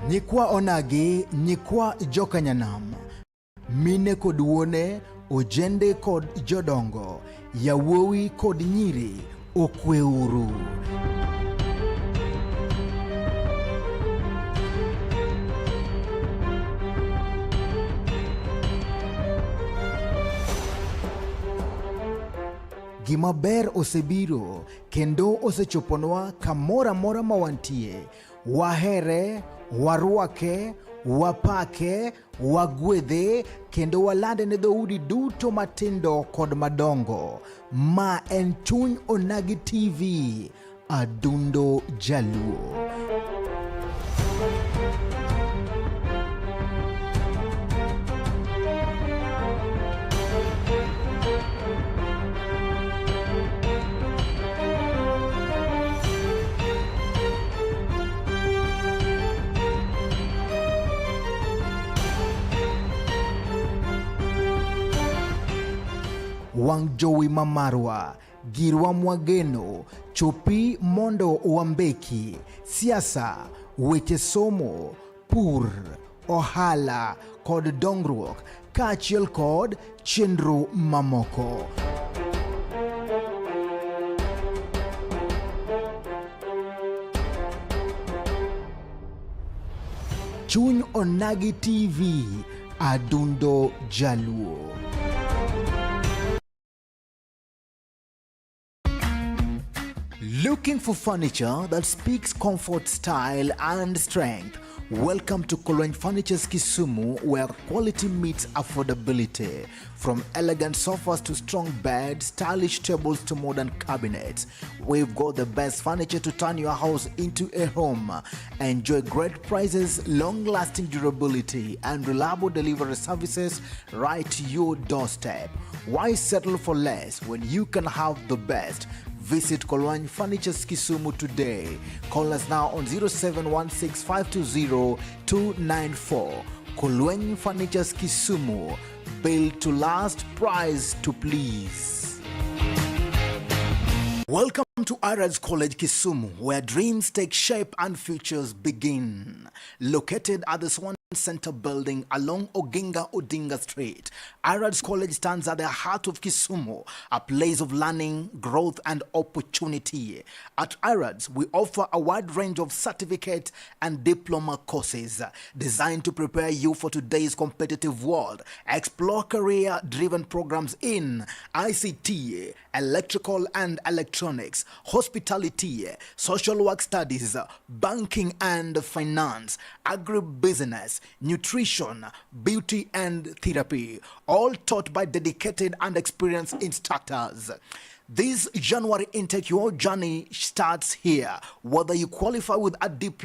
Nyikwa onagi, nyikwa jokanyanam, mine kod wuone, ojende kod jodongo, yawuowi kod nyiri, okweuru. Gima ber osebiro kendo osechoponwa kamoro amora ma wantie. Wahere, warwake, wapake, wagwedhe kendo walande ne dhoudi duto matindo kod madongo. Ma en Chuny Onagi TV, Adundo Jaluo. Wang' jowi ma marwa, girwa mwageno, chopi mondo wambeki, siasa, weche somo, pur, ohala kod dongruok kaachiel kod chenro mamoko. Chuny Onagi TV, Adundo Jaluo. Looking for furniture that speaks comfort, style, and strength? Welcome to Kolweny Furnitures Kisumu, where quality meets affordability. From elegant sofas to strong beds, stylish tables to modern cabinets, we've got the best furniture to turn your house into a home. Enjoy great prices, long lasting durability, and reliable delivery services right to your doorstep. Why settle for less when you can have the best? Visit Kolwany Furnitures Kisumu today. Call us now on 0716520294. Kolwany Furnitures Kisumu, built to last, price to please. Welcome to Arabs College Kisumu, where dreams take shape and futures begin. Located at the Swan Center building along Oginga Odinga Street, Arabs College stands at the heart of Kisumu, a place of learning, growth, and opportunity. At Arabs, we offer a wide range of certificate and diploma courses designed to prepare you for today's competitive world. Explore career driven programs in ICT, electrical and electronics, hospitality, social work studies, banking and finance, agribusiness, nutrition, beauty and therapy, all taught by dedicated and experienced instructors. This January intake, your journey starts here. Whether you qualify with a deep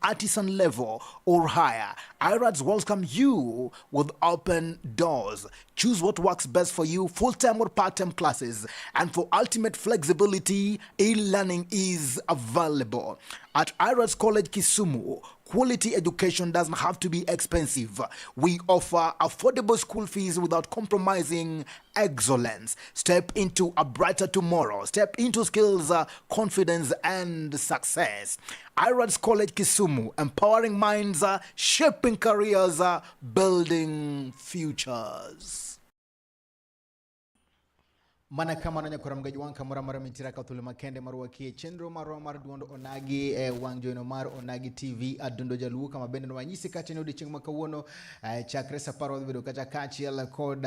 artisan level, or higher, IRADS welcome you with open doors. Choose what works best for you, full time or part time classes. And for ultimate flexibility, e learning is available. At IRADS College Kisumu, quality education doesn't have to be expensive. We offer affordable school fees without compromising excellence. Step into a brighter tomorrow. Step into skills, confidence, and success. IRADS College Kisumu, empowering minds, shaping careers, building futures. Mana kamano nyakora mgaji wang' kamoro amora mintiere ka thuolo makende mar wakie chenro marwa mar duond onagi e wang' joino mar Onagi TV Adundo Jaluo kama bende nwanyisi kacha ni odiochieng' ma kawuono chakre sa apar wadhi bedo kacha kaachiel kod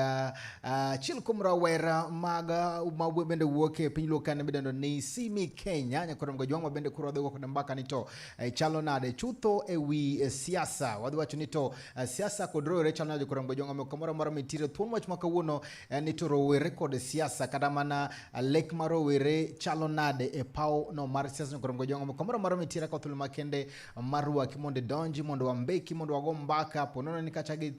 achiel kuom rawera mag ma bende wuok e piny luo kane midendo ni Simi Kenya nyakora mgaji wang' ma bende koro wadhi go kod mbaka ni to chalo nade chutho e wi siasa wadhi wacho ni to siasa kod rowere chalo nade nyakora mgaji wang' kamoro amora mintiere thuon wach ma kawuono en ni to rowere kod siasa kata mana lek mar rowere chalo nade e paw no mar siasa nyokorongo jongo kamoro amora mintiere ka thuolo makende mar rwaki mondo idonji mondo wambeki mondo wago mbaka ponono ni kata gi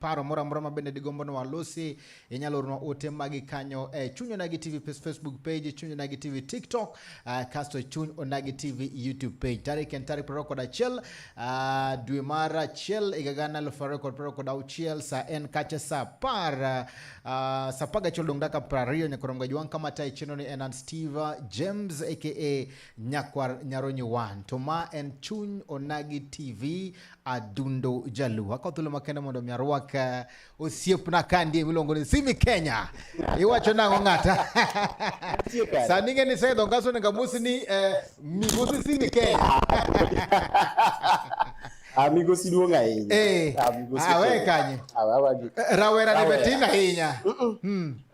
paro moro amora ma bende digombo ni walosi inyalo oronwa ote magi kanyo e Chuny Onagi TV Facebook page, Chuny Onagi TV TikTok, kasto Chuny Onagi TV YouTube page. Tarik en tarik 21 dwe mar achiel higa gana 2026 sa en kacha sa apar sa apar gachiel dong' dakika 20. Nyakorom Gajwang' kama tayi chenro ni en an Steve James aka Nyakwar Nyaronyi 1. To ma en Chuny Onagi TV Adundo Jaluo. Akawo thuolo makende mondo mi arwak osiepna kandie miluongo ni Simi Kenya. Iwacho nang'o ng'ata? Sani ing'e ni iseidho ngas onego amosi ni migosi Simi Kenya. Ah, migosi duong' ahinya. Ah, migosi Awe duong'. kanye? Awe, awe gi. Rawera ni be Rawera. tin ahinya.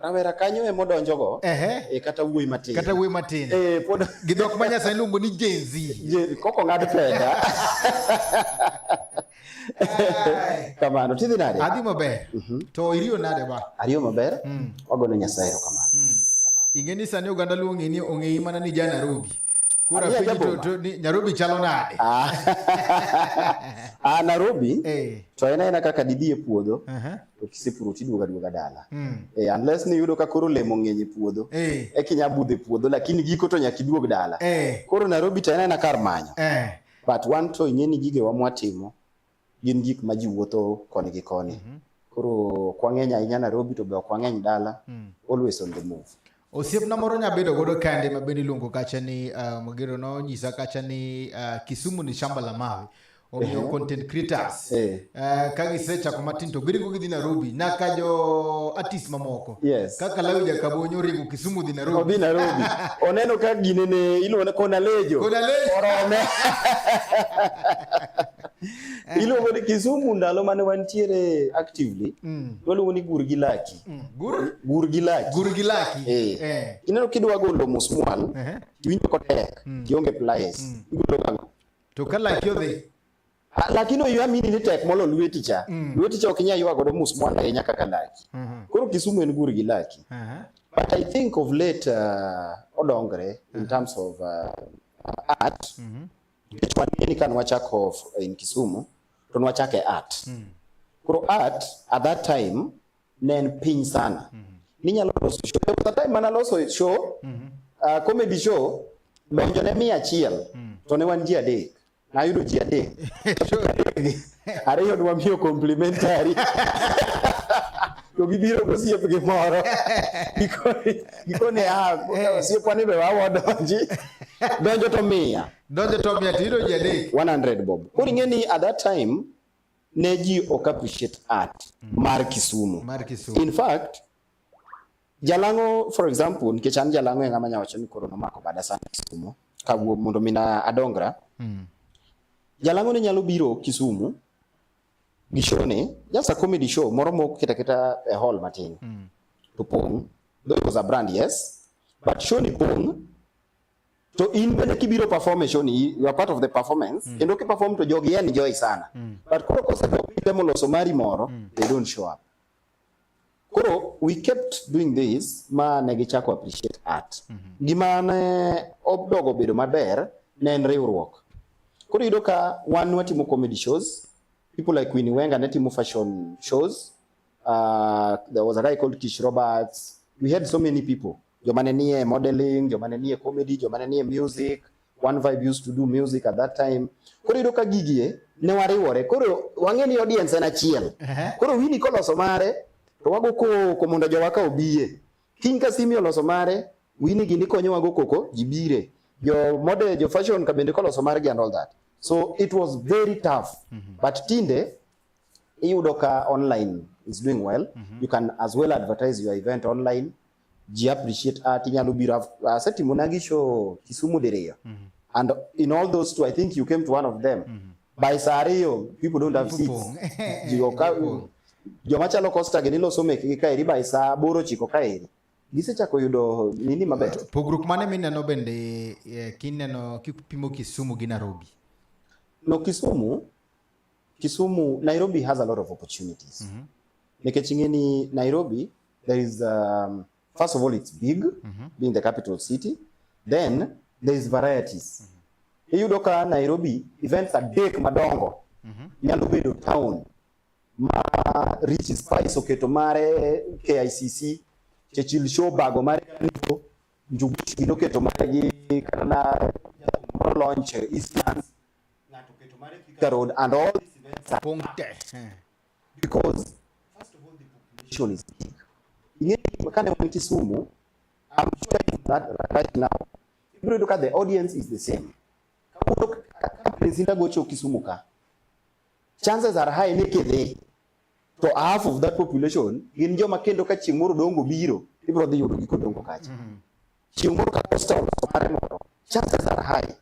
Rawera kanyo ema odonjogo. Kata wuoyi matin. Kata wuoyi matin. Pod Gi dhok ma nyasani iluongo ni Gen Z. Je, koko ng'ad fedha. Kamano, tidhi nade? Adhi maber. To iriyo nade ba? Ariyo maber. Wagone Nyasaye erokamano. Ing'e ni sani oganda luo ong'e ni ong'eyi mana ni ja Nairobi. Koro Adhi apenji aja to ni Nairobi chalo nade? Nairobi to en aena kaka didhi e puodho to kisepuro tiduogo aduoga dala. Unless ni iyudo ka koro olemo ng'eny e puodho. Eka inya budho e puodho lakini giko to nyaka iduog dala. Koro Nairobi to en aena kar manyo. But wan to ing'e ni gigewa mwatimo gin gik ma ji wuotho koni gi koni. Koro ok wang'eny ahinya Nairobi to be ok wang'eny dala. Always on the move. Osiepna moro nya bedo godo kande ma bende iluongo kacha ni Mogero nonyisa kacha ni Kisumu ni shamba la mawe. Omiyo content creators ka gisechako matin to giringo gidhi Nairobi nyaka jo artist mamoko. Kaka Lawi Jakabonyo oringo Kisumu dhi Nairobi. Odhi Nairobi. Oneno ka gine ne iluongo ni Kona Lejo. Kona Lejo. Orome. Iluongo ni Kisumu ndalo mane wantiere actively. Waluongo ni gur gi laki. Gur? Gur gi laki. Gur gi laki. Ineno kidwa golo musmwal, iwinjo kotek, ionge pliers. Igolo gang'o? To ka laki odhi? Lakini oywa mini ni tek molo lweti cha. Lweti cha ok inyal ywa godo musmwal ahinya kaka laki. Koro Kisumu en gur gi laki. But I think of late odongre in terms of art. Nikech wan ni ka nwachako in Kisumu, to nwachako e art. Koro art at that time ne en piny sana. Ninyalo loso show. There was a time mana loso show, comedy show, donjo ne 100, to ne wan ji adek. Nayudo ji adek. Ariyo ne wamiyo complimentary. To gibiro gosiepgi moro. Gikone, osiepwa ni be wawadonji. Donjo to 100. Donjo to 100 to iyudo ji adek. 100 bob. Koro ing'e ni at that time ne ji ok appreciate art mar Kisumu. Mar Kisumu. In fact, Jalang'o for example, nikech an Jalang'o e ng'ama nya wacho ni koro nomako bada sana Kisumu, kawuok mondo mi na adongra. Jalang'o ne nyalo biro Kisumu gi show ne, just a comedy show moro moketa keta e hall matin. To pong', though it was a brand, yes, but show ni pong', to in bende kibiro perform e show ni, you are part of the performance, kendo ki perform to jogi enjoy sana. But koro kosedok itemo loso mari moro, they don't show up. Koro we kept doing this ma ne gichako appreciate art. Gima ne odogo bedo maber ne en riwruok. Koro iyudo ka wan watimo comedy shows, people like Winnie Wenga ne timo fashion shows. There was a guy called Kish Roberts. We had so many people. Joma ne nie modeling, joma ne nie comedy, joma ne nie music. One Vibe used to do music at that time. Koro iyudo ka gigi e, ne wariwore. Koro wang'e ni audience en achiel. Koro Winnie koloso mare, to wago koko mondo jowa ka obiye. Kiny ka Simi oloso mare, Winnie gini konyo wago koko, ji bire. Jo model, jo fashion ka bende koloso margi and all that. So it was very tough. But tinde, iyudo ka online is doing well. You can as well advertise your event online. Ji appreciate art, inyalo biro, asetimo nagi show Kisumu diriyo. And in all those two, I think you came to one of them. By saa ariyo, people don't have seats. Ji ok joma chalo Costa gi niloso mekgi kaeri by saa 8 9 kaeri. Gisechako yudo nini maber. Pogruok mane mineno bende kineno kipimo Kisumu gi Nairobi? No, Kisumu, Nairobi has a lot of opportunities. Nikech ing'e ni Nairobi, there is, first of all, it's big, being the capital city. Then, there is varieties. Iyudo ka Nairobi, events adek madongo, nyalo bedo town, ma Rich Spice oketo mare KICC, Churchill Show bago mare Kanivo, Njugush bende oketo mare gi kata na launch Eastlands, ng'ato oketo mare Thika Road, and all these events are Pong te. Because first of all the population is big. Ing'e ni kane wan Kisumu, I'm sure that right now ibiro yudo ka the audience is the same. Kawuono ka Prince Indah gocho Kisumu ka, chances are high ni kidhi to half of that population gin joma kendo ka chieng' moro Odongo biro, ibiro dhi yudo gi Kodongo kacha. Chieng' moro ka Costa oloso mare moro, chances are high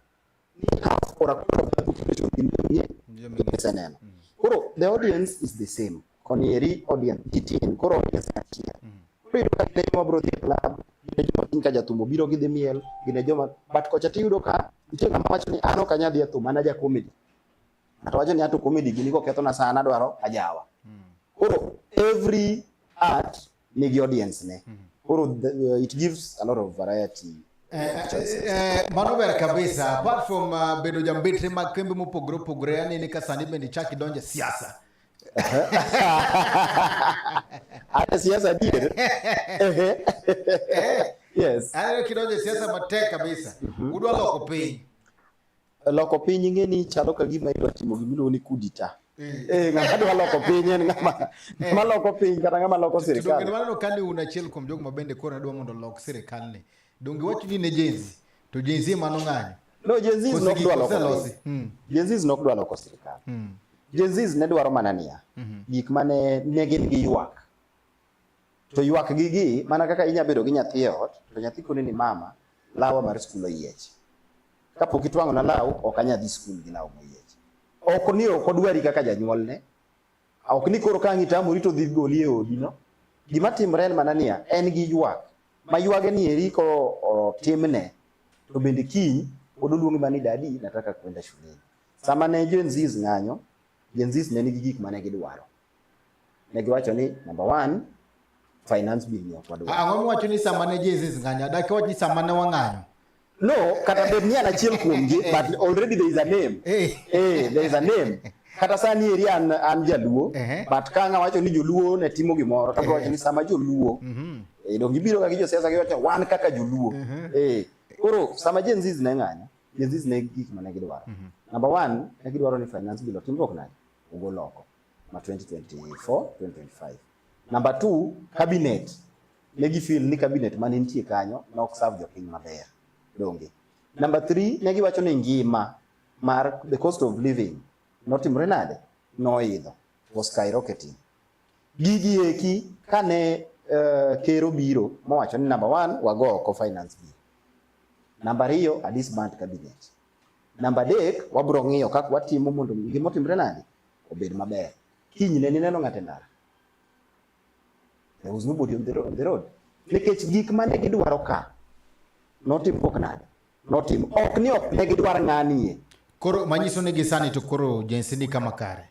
ni half or a quarter of that population gin joma iseneno. Koro the audience is the same. Koni eri audience ji tin, koro audience en achiel. Koro iyudo ka gin e joma biro dhi e club, gin e joma kiny ka jathum obiro gidhi miel, gin e joma, but kocha tiyudo ka nitie ng'ama wacho ni an ok anyal dhi e thum, an aja comedy. Ng'ato wacho ni ato comedy gini kokethona sa an adwaro ajawa. Koro every art nigi audience ne. Koro it gives a lot of variety of choices. Mano ber kabisa. Apart from bedo jambetre mag kembe mopogore opogore, anene ka sani bende ichak idonjo e siasa. Ate siasa adier. Yes. Aneno kidonjo e siasa matek kabisa. Udwa loko piny. Loko piny ing'e ni chalo ka gima idwa timo gimiluongo ni coup d'etat. Ng'ama dwa loko piny en ng'ama loko piny kata ng'ama loko To donge sirikal. waneno ka ni un achiel kuom jogo ma bende koro dwa mondo olok sirikal ni. Donge wach ni ne Gen Z, to Gen Z ema nong'anyo. No, Gen Z Kose nok gik dwa loko oselosi. piny. Gen Z nok dwa loko sirikal. Gen Z ne dwaro mana niya, gik mane ne gin gi ywak. To ywak gi gi mana kaka inya bedo gi nyathi e ot, to nyathi koni ni mama, lawa mar skul oyiech. Kapok itwang'o na law, ok anya dhi skul gi law moyiech. Ok ni ok odwari kaka janyuolne, ok ni koro ka ang' itamori to dhi goli e odi no. Gima timore en mana niya, en gi ywak. Ma ywage ni eri ko otimne, to bende kiny pod oluongi mana ni daddy, nataka kwenda shuleni. Sama ne Gen Zs ng'anyo, Gen Zs ne nigi gik mane gidwaro. Ne giwacho ni number one, finance bill ni ok wadwar. Ang'o miwacho ni sama ne Gen Zs ng'anyo? Adak iwach ni sama ne wang'anyo. No, kata bed ni an achiel kuomgi, but already there is a name. There is a name. Kata sani eri an jaluo, but ka ang' awacho ni joluo ne timo gimoro, to abiro wacho ni sama joluo, donge gibiro ga gi josiasa giwacho wan kaka joluo. Koro sama Gen Zs ne ng'anyo, Gen Zs ne gik mane gidwaro. Number one, ne gidwaro ni finance bill otimruok nade? Ogol oko ma 2024, 2025. Number two, cabinet. Ne gifeel ni cabinet mane nitie kanyo ne ok serve jopiny maber. Donge. Number three, ne giwacho ni ngima mar the cost of living notimore nade? Noidho. Was skyrocketing. Gigi eki kane ker obiro mowacho ni number one, wago oko finance bill. Number ariyo, a disband cabinet. Number adek, wabro ng'iyo kaka watimo mondo gima otimre nade? Obed maber. Kinyne nineno ng'ato e ndara. There was nobody on the road. Nikech gik mane gidwaro ka notimruok nade? Notim. Ok ni ok ne gidwar ng'anie. Koro manyiso ni gi sani to koro Gen Z ni kama kare.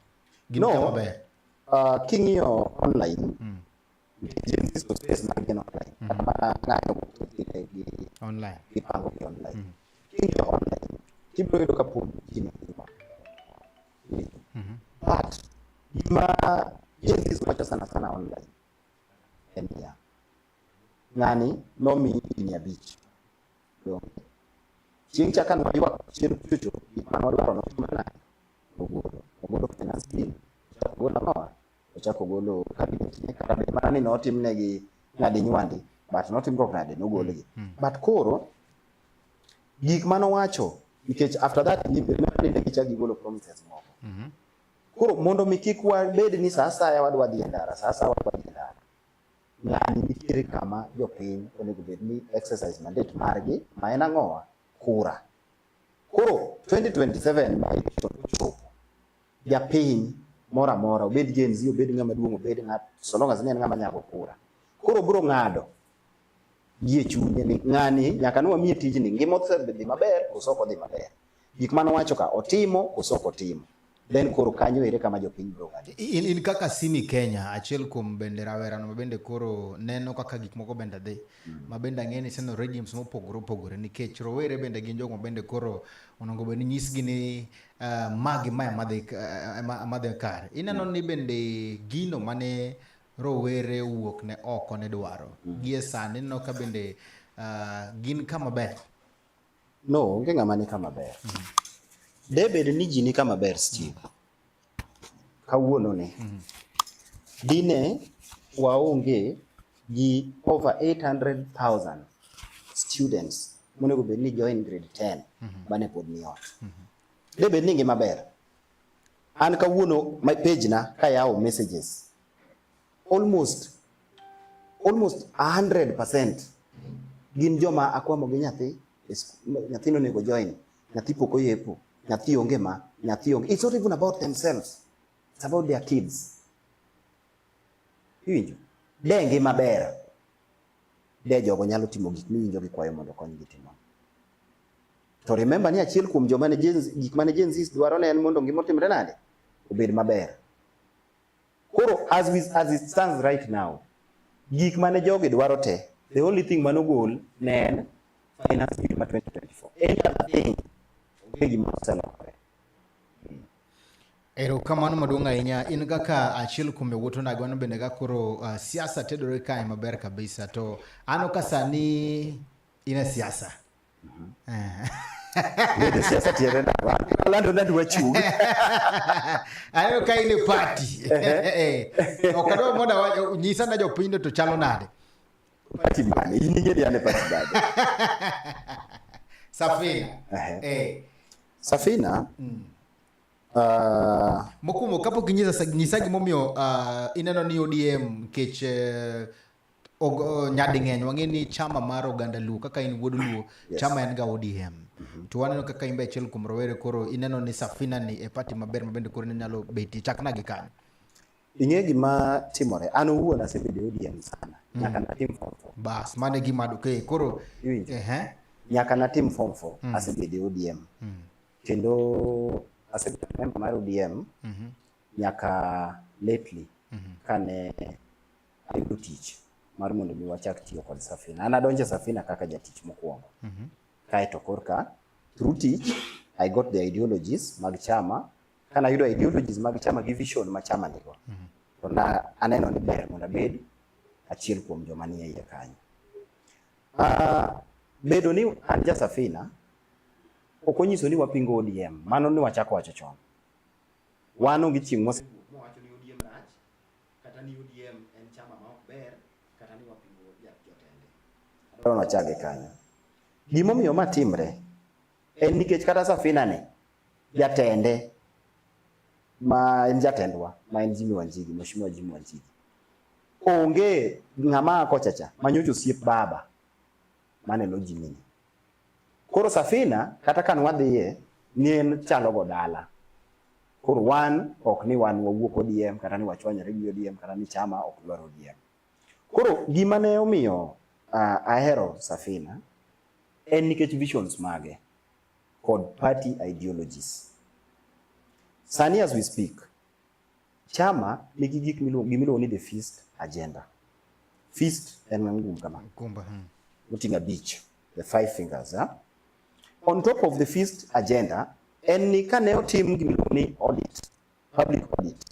Gin No. kama ber. King'iyo online, Gen Z space mag gin online. Kata mana ng'anyo thothne gi Online. gipango gi online. King'iyo online, tibiro yudo ka pod ji ni ngima. But gima Gen Z wacho sana sana online en niya, ng'ani nomiyi higni 5. Donge. Chieng' cha ka nwaywak chien kuchocho, gik mane wadwaro notimore nade? Ogolo. Ogolo finance bill. Ochako ogolo ang'owa? Ochako ogolo cabinet ne kata bed mana ni notimnegi ng'adi nywandi, but notimruok nade? Nogolgi. But koro, gik manowacho, nikech after that, remember ni ne gichako gigolo promises moko. Koro mondo mi kik wabed ni sa asaya wadwa dhi e ndara, sa asaya wadwa dhi e ndara. Ng'ani nitiere kama jopiny onego bed ni exercise mandate margi ma en ang'owa? Kura. Koro 2027 ma election ochopo, japiny moro amora, obed Gen Z, obed ng'ama duong', obed ng'at, so long as ni en ng'ama nyago kura. Koro biro ng'ado gi e chunye ni ng'ani nyaka ne wamiye tijni, ngima osedhi maber koso ok odhi maber. Gik mane owacho ka otimo koso ok otimo. Then koro kanyo ere kama jopiny biro ng'ado. In kaka Simi Kenya, achiel kuom bende rawerano ma bende koro neno kaka gik moko bende dhi, ma bende ang'e ni seno regimes mopogore opogore, nikech rowere bende gin jogo ma bende koro onego bed ni nyisgi ni ma gi ma ema dhi kare. Ineno ni bende gino mane rowere owuok ne oko ne dwaro, gie sani ineno ka bende gin kama ber? No, onge ng'ama ni kama ber. De bed ni ji ni kama ber, Steve. Kawuono ni. Dine waonge gi over 800,000 students monego bed ni join grade 10 mane pod ni ot. De bed ni ngima ber. An kawuono my page na kayawo messages almost 100% gin joma akwamo gi nyathi e nyathino onego join, nyathi pok oyepo, nyathi onge ma, nyathi onge. It's not even about themselves, it's about their kids. Iwinjo? De ngima ber, de jogo nyalo timo gik miwinjo gikwayo mondo okonygi timo. To remember ni achiel kuom joma ne Gen Z, gik mane Gen Z dwaro ne en mondo ngima otimre nade? Obed maber. Koro as it stands right now, gik mane jogi dwaro te, the only thing manogol ne en finance bill ma 2024. Any other thing, onge gima oselokore. Erokamano maduong' ahinya. In kaka achiel kuom yawuot onagi, wan bende ka koro siasa tedore kae maber kabisa. To aneno ka sani in e siasa. Bedo siasa tiende nang'o? Alando ni adwa chung'. Aneno ka in e party. Ok adwa mondo nyisa na jopiny to chalo nade. Party mane? In ing'e ni an e party mane? Safina. Safina. Mokwongo kapok inyisa, nyisa gimomiyo ineno ni ODM nikech nyading'eny wang'e ni chama mar oganda Luo, kaka in wuod Luo, chama en ga ODM. To waneno kaka in be achiel kuom rowere, koro ineno ni Safina ni e party maber ma bende koro inyalo betie. Chakna gi kanyo. Ing'e gima timore, an owuon asebedo e ODM sana nyaka natim form 4. Bas, mano e gima okay, koro Iwinjo? Nyaka natim form 4 asebedo e ODM. Kendo asebedo member mar ODM nyaka lately kane ayudo tich mar mondo mi wachak tiyo kod Safina. An adonjo e Safina kaka jatich mokwongo. Kaeto korka through tich I got the ideologies mag chama. Kana ayudo ideologies mag chama gi vision ma chama nigo, to na aneno ni ber mondo abed achiel kuom joma nie iye kanyo. Bedo ni an ja Safina ok onyiso ni wapingo ODM. Mano ni wachako wacho chon. Wan onge chieng' mosewuok mowacho ni ODM rach, kata ni ODM en chama ma ok ber, kata ni wapingo jotende. Adwaro ni wachak gi kanyo. Gimomiyo ma timre en nikech kata Safina ni jatende ma en jatendwa ma en Jimmy Wanjigi, Mheshimiwa Jimmy Wanjigi, onge ng'ama a kocha cha manyocha osiep baba maneno Jimmy ni. Koro Safina kata ka nwadhiye ni en chalo go dala. Koro wan ok ni wan wawuok ODM kata ni wachwanyore gi ODM kata ni chama ok dwar ODM. Koro gima ne omiyo ahero Safina en nikech visions mage kod party ideologies. Sani as we speak, chama nigi gik gimiluongo ni the Feast agenda. Feast en ngum kama. Kumba. Oting'o abich, the five fingers. Huh? On top of the Feast agenda, en ni kane otim gimiluongo ni audit, public audit,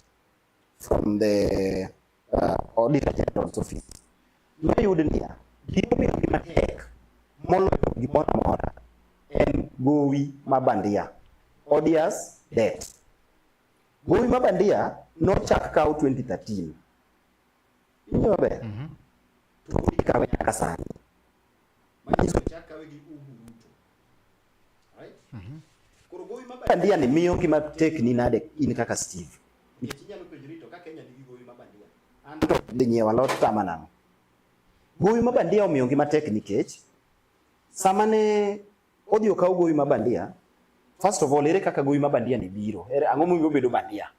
from the Auditor General's office, noyud niya, gimomiyo gima tek moloyo gimoro amora en gowi ma bandia, odious debt. Gowi ma bandia nochak kaw 2013. Iwinjo maber? To pod ikawe nyaka sani. Manyiso chak kawe gi Uhuru Ruto. Right? Koro gowi ma bandia ni miyo ngima tekni nade in kaka Steve? Nikech inyalo penjori to ka Kenya nigi gowi ma bandia, an to dhi nyiewo alot tama nang'o? Gowi ma bandia omiyo ngima tek nikech sama ne odhi okaw gowi ma bandia, first of all, ere kaka gowi ma bandia ni biro? Ere ang'o momiyo obedo bandia?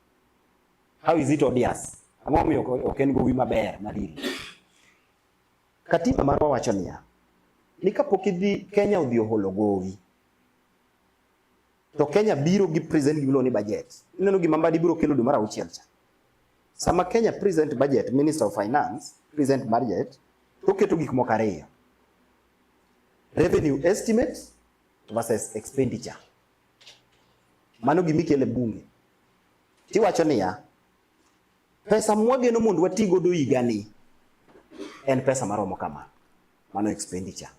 How is it odious? Ang'o momiyo ok en gowi maber mariri? Katiba marwa wacho niya, ni kapok idhi Kenya odhi oholo gowi, to Kenya biro gi present gimiluongo ni budget. Ineno gima Mbadi biro kelo dwe mar auchiel cha. Sama Kenya present budget, Minister of Finance present budget, to oketo gik moko ariyo. Revenue estimate versus expenditure. Mano gima ikelo e bunge. Tiwacho niya, pesa mwageno mondo wati godo higani en pesa maromo kama. Mano expenditure.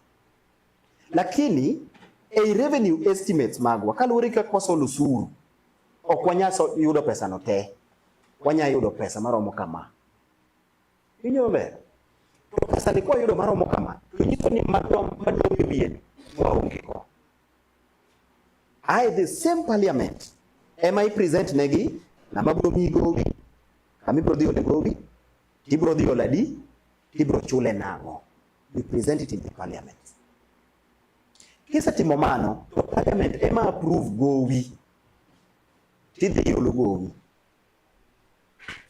Lakini ei revenue estimates magwa kaluwore gi kaka wasolo osuru, ok wanyal yudo pesa no te. Wanyalo yudo pesa maromo kama. Iwinjo maber? To pesa ni kwayudo maromo kama, to nyiso ni madong' e wiye ni waonge go. Ae the same parliament ema i present negi ng'ama biro miyi gowi, kama ibiro dhi ole gowi, tibiro dhi olo adi, tibiro chule nang'o. You present it in the parliament. Kisetimo mano, to parliament ema approve gowi, tidhi olo gowi.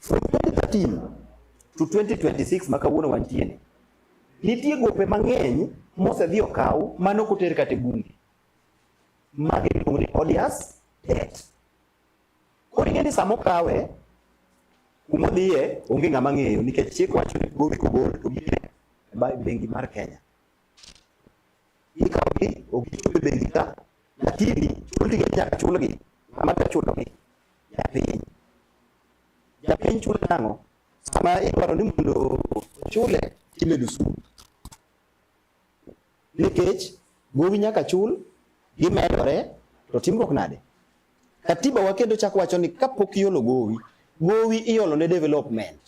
From 2013 to 2026 ma kawuono wantie ni, nitie gope mang'eny mosedhi okaw mane ok oter kata e bunge. Magi iluongo ni odious debt. Koro ing'e ni sama okawe, kuma odhiye onge ng'ama ng'eyo nikech chik wacho ni gowi kogol to gidhi e bengi mar Kenya. Ikawogi ok gichop e bengi ka, lakini chulgi nyaka chulgi. Ng'ama dwa chulogi? Japiny. Japiny chulo nang'o? Sama idwaro ni mondo ochule, timedo osuru. Nikech gowi nyaka chul, gimedore, to timruok nade? Katiba wa kendo chako wacho ni kapok iolo gowi, gowi iolo ne development.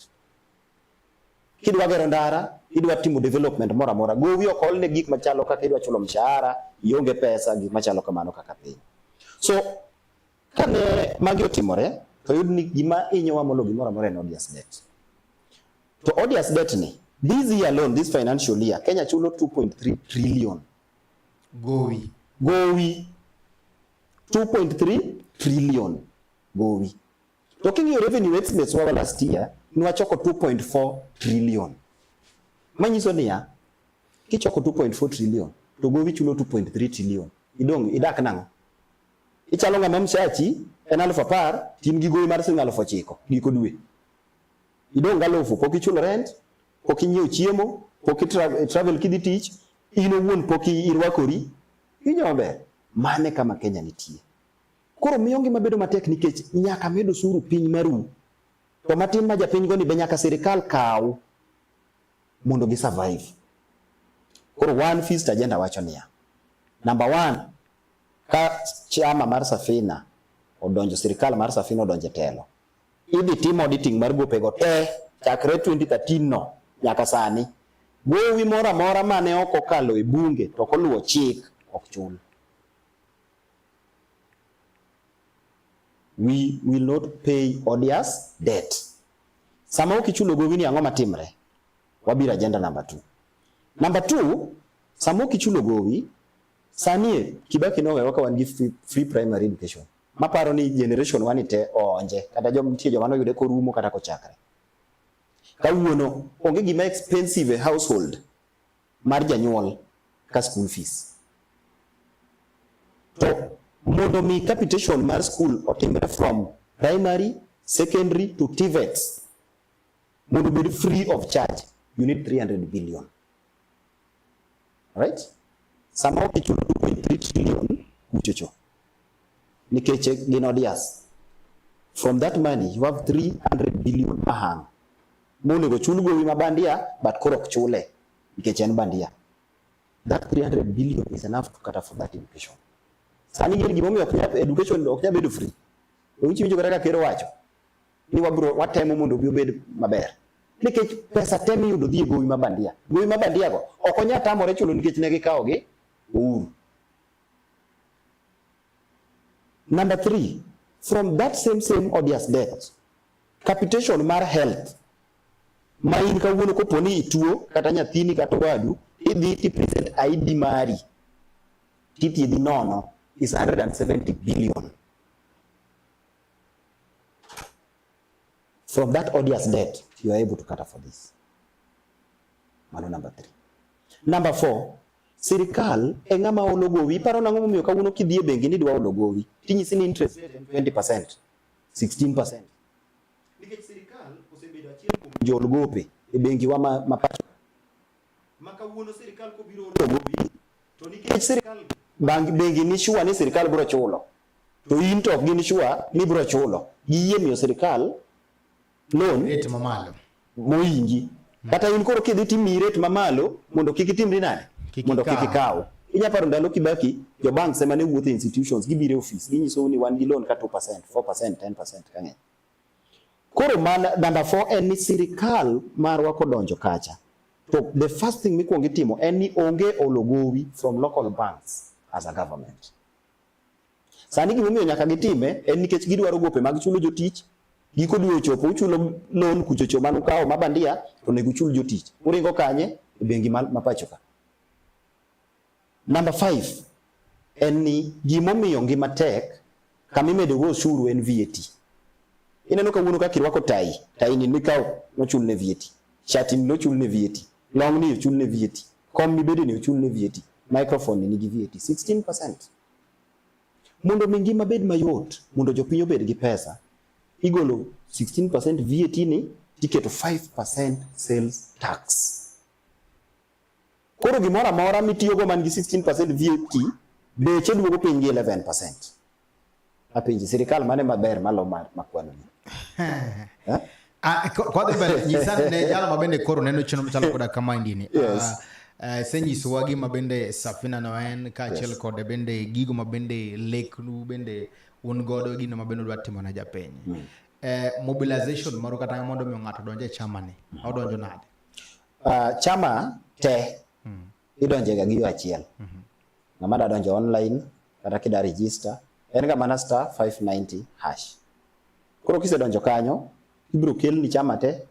Kidwa gero ndara, idwa timo development moro amora, gowi ok ol ne gik machalo kaka idwa chulo mshahara, ionge pesa, gik machalo kamano kaka piny. So, kane magi otimore, to yud ni gima hinyowa molo gimoro amora en odious debt. To odious debt ni, this year alone, this financial year, Kenya chulo 2.3 trillion. Gowi. Gowi. 2.3 trillion. Gowi. To king'iyo revenue estimates wa last year, nwachoko 2.4 trillion. Manyiso niya, kichoko 2.4 trillion, to gowi chulo 2.3 trillion. Idong' idak nang'o? Ichalo ng'ama mshachi en 10,000, to in gi gowi mar siling 9,000 giko dwe. Idong' galufu, pok ichulo rent, pok inyiewo chiemo, pok travel kidhi tich, in owuon pok irwakori. Iwinjo maber? Mano e kama Kenya nitie. Koro miyo ngima bedo matek nikech nyaka med osuru piny maru. To matin ma japiny go ni be nyaka sirikal kaw mondo gi survive. Koro one first agenda wacho niya. Number one, ka chama mar Safina odonjo, sirikal mar Safina odonjo e telo, idhi tim auditing mar gopego te chakre 2013 no nyaka sani. Gowi moro amora mane ok okalo e bunge to ok oluwo chik ok chul. We will not pay odious debt. Sama ok ichulo gowi ni ang'o matimre? Wabiro agenda number 2. Number 2, sama ok ichulo gowi, sani Kibaki nowewa ka wan gi free primary education. Maparo ni generation wani te oonje, kata joma nitie joma noyude korumo kata kochakre. Kawuono onge gima expensive e household mar janyuol ka school fees. To mondo mi capitation mar school otimre from primary, secondary to TVETs, mondo obed free of charge, you need 300 billion. Right? Sama ok ichulo 2.3 trillion kuchocho, nikech gin odious. From that money, you have 300 billion mahang. Monego chul gowi ma bandia, but koro ok chule, nikech en bandia. That 300 billion is enough to cater for that education. Sani ing'e gimomiyo ok nyal, education ok nyal bedo free. Owinjo winjo kata ka ker owacho ni wabiro watemo mondo obi obed maber. Nikech pesa te miyudo dhi e gowi ma bandia. Gowi ma bandia go ok onyal tamore chulo nikech ne gikawo gi Uhuru. Number 3, from that same odious debt, capitation mar health ma in kawuono kopo ni ituo kata nyathini kata wadu, idhi ti present ID mari tithiedhi nono is 170 billion. From that odious debt, you are able to cater for this. Mano number 3. Number 4, sirikal e ng'ama olo gowi. Iparo nang'o momiyo kawuono kidhi e bengi ni idwa olo gowi, tinyisi ni interest rate en 20%, 16%. Nikech sirikal osebedo achiel kuom jool gope e bengi wa ma pacho. Ma kawuono sirikal kobiro olo gowi, to nikech sirikal bengi ni sure ni sirikal biro chulo, to in to ok gin sure ni biro chulo, giyie miyo sirikal loan rate mamalo moingi. Kata in koro kidhi timiyi rate mamalo mondo kik itimri nade? Mondo kik ikaw. Inya paro ndalo Kibaki, jo banks ema ne wuotho e institutions, gibiro e office, ginyisou ni wan gi loan ka 2%, 4%, 10% ka ng'eny. Koro mana number 4 en ni sirikal marwa kodonjo kacha, To the first thing mikwongo itimo en ni onge olo gowi from local banks as a government. Sani gimomiyo nyaka gitime en nikech gidwaro gope mag chulo jotich. Giko dwe ochopo uchulo loan kuchocho manukawo ma bandia to onego uchul jotich. Uringo kanye? E bengi ma pacho ka. Number 5 en ni gimomiyo ngima tek kama imedo go osuru en VAT. Ineno kawuono kaka irwako tai, tai ni nikawo nochul ne VAT. Shati ni nochul ne VAT. Long ni ochul ne VAT. Kom mibede ni ochul ne VAT. Microphone ni nigi VAT 16%. Mondo mi ngima bed mayot, mondo jopiny obed gi pesa, igolo 16% VAT ni tiketo 5% sales tax. Koro gimoro amora mitiyogo man gi 16% VAT, beche duogo piny gi 11%. Apenji, sirikal mane maber malo makwano ni? Eh? Ah, kwadhi mbele nyisa ne jalo ma bende koro neno chenro machalo koda kamaendi ni. Yes. Senyisowa gima bende Safina no en kaachiel Yes. kod bende gigo ma bende leknu bende un godo gino ma bende udwa timo ne japiny. Mobilization moro kata mondo mi ng'ato donj e chama ni, odonjo nade? Chama te idonjega gi yo achiel. Ng'ama da donjo online kata kida register en ga mana star 590 hash. Koro kisedonjo kanyo, ibiro kelni chama te,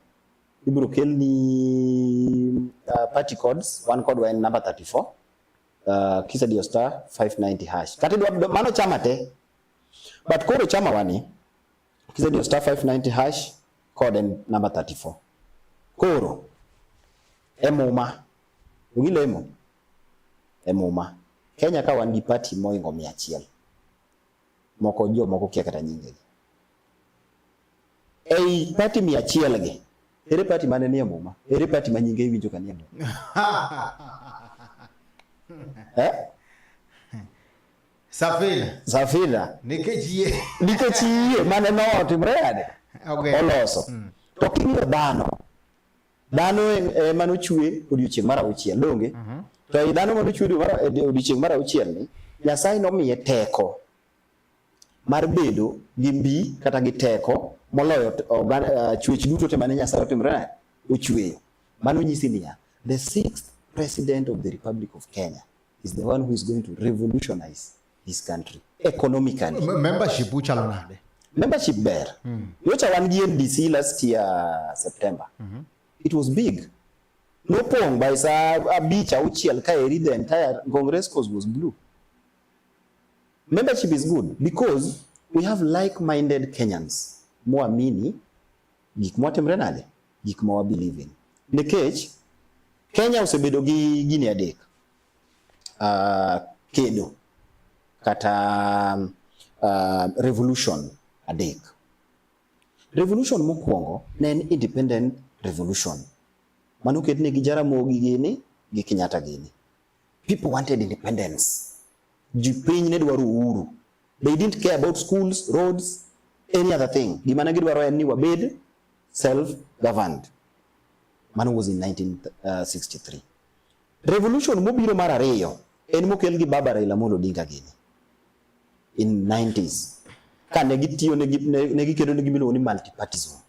ibiro kelni party codes, wan kodwa en number 34. Kisediyo star 590 hash. Kata idwa mano chama te. But koro chama wani, kisediyo star 590 hash, code en number 34. Koro e muma, ugilemo e muma. Kenya ka wan gi party moingo 100. Moko jomoko kia kata nyingegi. Ei party 100 gi, ere party mane nie muma? Ere party ma nyinge iwinjo ka nie muma? Eh? Safina. Safina. Nikech yie. Nikech yie mane no otimre yade. Okay. Oloso. To king'iyo dhano, dhano ema nochwe odiochieng' mar auchiel, donge? To ei dhano manochwe odiochieng' mar auchiel ni, Nyasaye nomiye teko mar bedo gi mbi kata gi teko moloyo chwech duto te mane Nyasaye otimre nade? Ochweyo. Mano nyisi niya, the sixth president of the Republic of Kenya is the one who is going to revolutionize this country economically. Membership uchalo nade? Membership ber. Nyocha wan gi NDC last year September. It was big. Nopong' by saa 5 6 kaeri, the entire Ngong Race Course was blue. Membership is good because we have like-minded Kenyans moamini gik mwatimre nade, gik ma wa believe in. Nikech Kenya osebedo gi gini adek. Kedo kata revolution adek. Revolution mokwongo ne en independent revolution. Mano oketne gi Jaramogi gini gi Kenyatta gini. People wanted independence. Ji piny ne dwaro uhuru. They didn't care about schools, roads, any other thing. Gima ne gidwaro en ni wabed self-governed. Mano was in 1963. Revolution mobiro mar ariyo en mokel gi Baba Raila Amolo Odinga gini in 90s. Ka ne gitiyo ne gikedo ne gima iluongo ni multipartyism.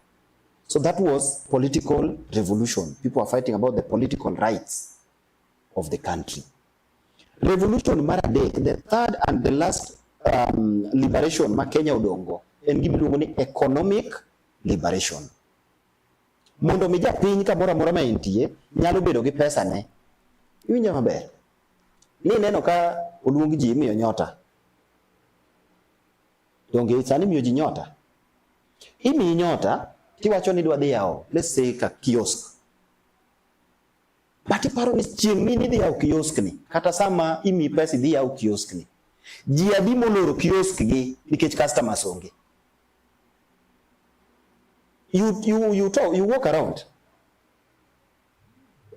So that was political revolution. People are fighting about the political rights of the country. Revolution mar adek, the third and the last liberation ma Kenya odongo en gima iluongo ni economic liberation. Mondo mi japiny kamoro amora ma entie nyalo bedo gi pesa ne. Iwinjo maber? Ni neno ka oluong ji imiyo nyota. Donge sani imiyo ji nyota? Imiyi nyota tiwacho ni idwa dhi yawo, let's say ka kiosk. But iparo ni chieng' mi nidhi yawo kiosk ni, kata sama imiyi pesa idhi yawo kiosk ni. Ji adi moloro kiosk gi nikech customers onge? You talk, you walk around.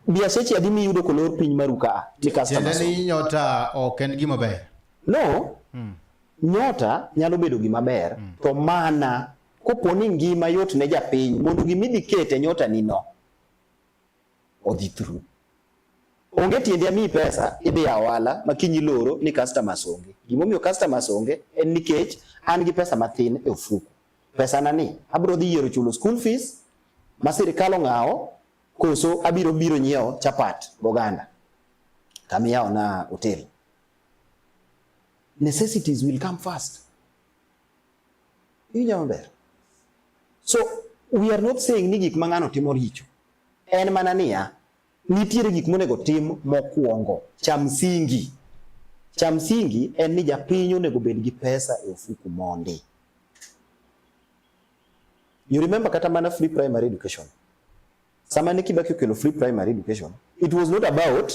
Biaseche adi miyudo kolor piny maru ka ni customers Tiende ni onge? Nyota ok en gima ber. No. Nyota nyalo bedo gima ber, to mana kopo ni ngima yot ne japiny mondo gima idhi kete nyota ni no odhi through. Onge tiende amiyi pesa idhi yawo ohala ma kiny iloro ni customers onge. Gimomiyo customers onge en nikech an gi pesa mathin e ofuku. Pesa na ni abiro dhi yiero chulo school fees ma sirikal ong'awo. Koso abiro biro nyiewo chapat goganda kama iyawo na hotel. Necessities will come first. Iwinjo maber? So we are not saying ni gik ma ng'ano timo richo. En mana niya, nitiere gik monego tim mokwongo. Cha msingi. Cha msingi en ni japiny onego bed gi pesa e ofuku mondi. You remember kata mana free primary education. Sama ne Kibaki okelo free primary education, it was not about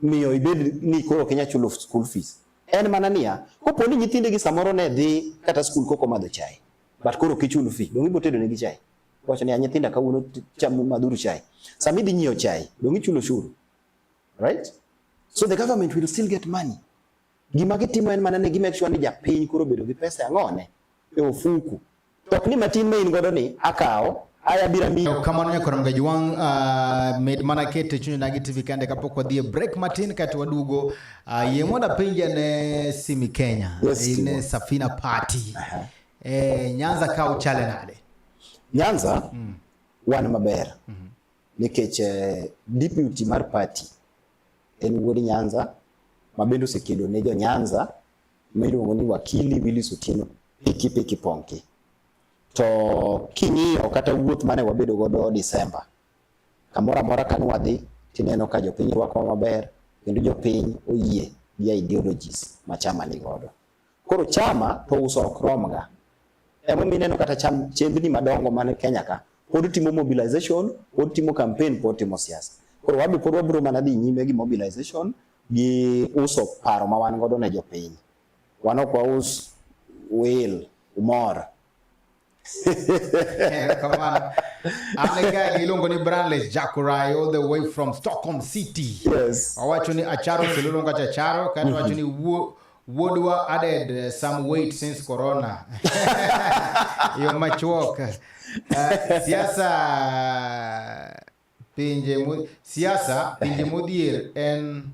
miyo ibed ni koro ok inyal chulo school fees. En mana niya, kopo ni nyithindegi samoro ne dhi kata school kok omadho chai, but koro ok ichul fee, dong' ibo tedo negi chai. Wacho ni nyithinda kawuono cham madhuru chai. Sama idhi nyiewo chai, dong' ichulo osuru. Right? So the government will still get money. Gima gitimo en mana ni gi make sure ni japiny koro obedo gi pesa e ang'one? E ofuku. To ok ni matin ma in godo ni akawo aya biro miyi. Kamano nyakoro mga jwang' med mana kete chuny Onagi TV kende kapok wadhi e break matin kaeto waduogo. Yie mondo apenji ane Simi Kenya. Yes, in e Timo. Safina Party. Nyanza ka uchale nade? Nyanza wan maber nikech deputy mar party en wuod Nyanza ma bende osekedo ne jo Nyanza miluongo ni Wakili Willis Otieno Piki Piki Ponki. To king'iyo kata wuoth mane wabedo godo December, kamoro amora kane wadhi tineno ka jopiny rwakowa maber kendo jopiny oyie gi ideologies ma chama ni godo. Koro chama to uso ok romga. Emomiyo ineno kata chembni madongo man Kenya ka pod timo mobilization, pod timo campaign, pod timo siasa. Koro wabe pod wabiro mana dhi nyime gi mobilization gi uso paro ma wan godo ne jopiny. Wan ok waus wil, umor. Kamano. An ka iluongo ni Branles Jakurai all the way from Stockholm City. Yes. Wawacho ni Acharo Selulu kacha Acharo kaeto wacho ni wuodwa added some weight since corona. Yo machuok. Siasa pinje modhier en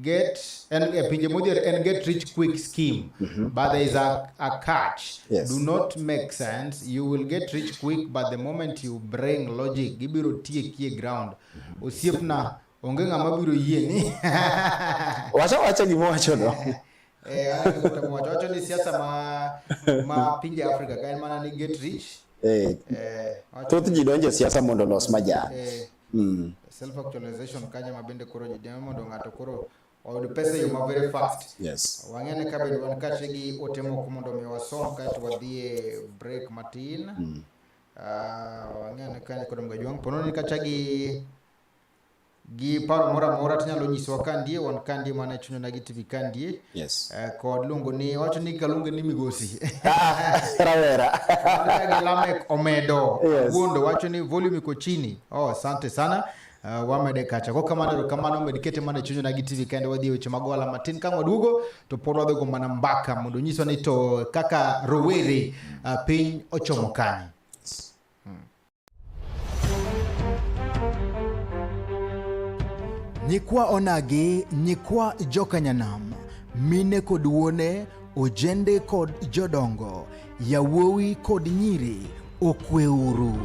get en pinje modhier en get rich quick scheme. But there is a catch. Yes. Do not make sense. You will get rich quick, but the moment you bring logic, gibiro tieki e ground. Osiepna, onge ng'ama biro yie ni. Wacha wacha gima owacho no. Wacho ni siasa ma pinje Afrika ka en mana ni get rich. Thoth ji donjo e siasa mondo olos majan. Self actualization kanyo ma bende koro ji demo mondo ng'ato koro oyud pesa e yo ma very fast. Yes. Wang'e ni ka bende wan kaachiel gi ote moko mondo mi wasom kaeto wadhi e break matin. Wang'e ni kanyo kod Mgajwang'. Po nono ni kacha gi paro moro amora tinyalo nyisowa ka ndie, wan ka ndie mana e chuny Onagi TV ka ndie. Yes. Kod luongo ni, wacho ni kaluonge ni migosi. Rawera. Wan ka gi Lamek Omedo. Yes. Wuondo wacho ni volume iko chini. Oh, asante sana. Wamede kacha. Ko kamano, erokamano, med kete mana e chuny Onagi TV kende wadhi e weche mag ohala matin ka waduogo to pod wadhi go mana mbaka mondo nyiswa ni to kaka rowere piny ochomo kanye. Nyikwa Onagi, nyikwa Jokanyanam, mine kod wuone, ojende kod jodongo, yawuowi kod nyiri, okweuru.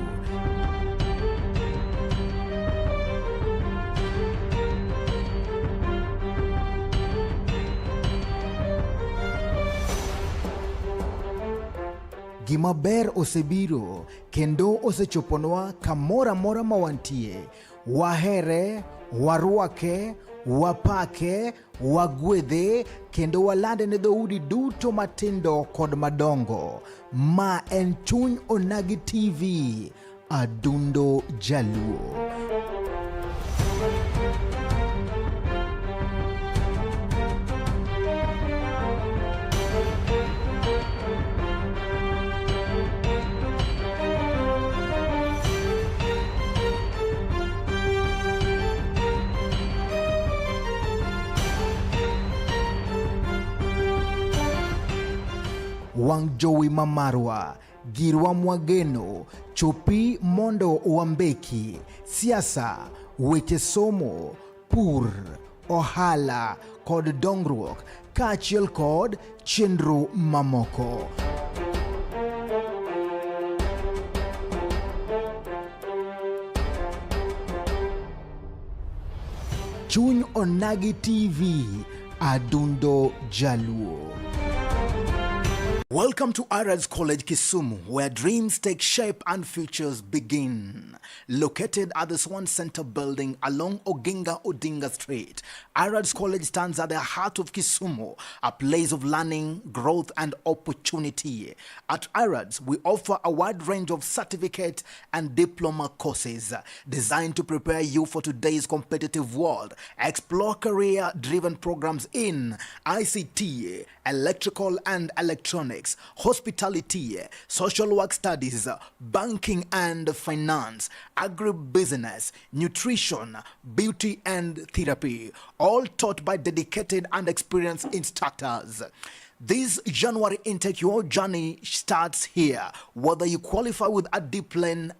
Gima ber osebiro kendo osechoponwa kamoro amora ma wantie. Wahere, warwake, wapake, wagwedhe kendo walande ne dhoudi duto matindo kod madongo. Ma en Chuny Onagi TV, Adundo Jaluo. Wang' jowi mamarwa, girwa mwageno, chopi mondo wambeki, siasa, weche somo, pur, ohala kod dongruok, kaachiel kod chenro mamoko. Chuny Onagi TV, Adundo Jaluo. Welcome to Arads College Kisumu, where dreams take shape and futures begin. Located at the Swan Center building along Oginga Odinga Street, Arads College stands at the heart of Kisumu, a place of learning, growth, and opportunity. At Arads, we offer a wide range of certificate and diploma courses designed to prepare you for today's competitive world. Explore career driven programs in ICT, electrical and electronics, hospitality, social work studies, banking and finance, agribusiness, nutrition, beauty and therapy, all taught by dedicated and experienced instructors. This January intake, your journey starts here. Whether you qualify with a deep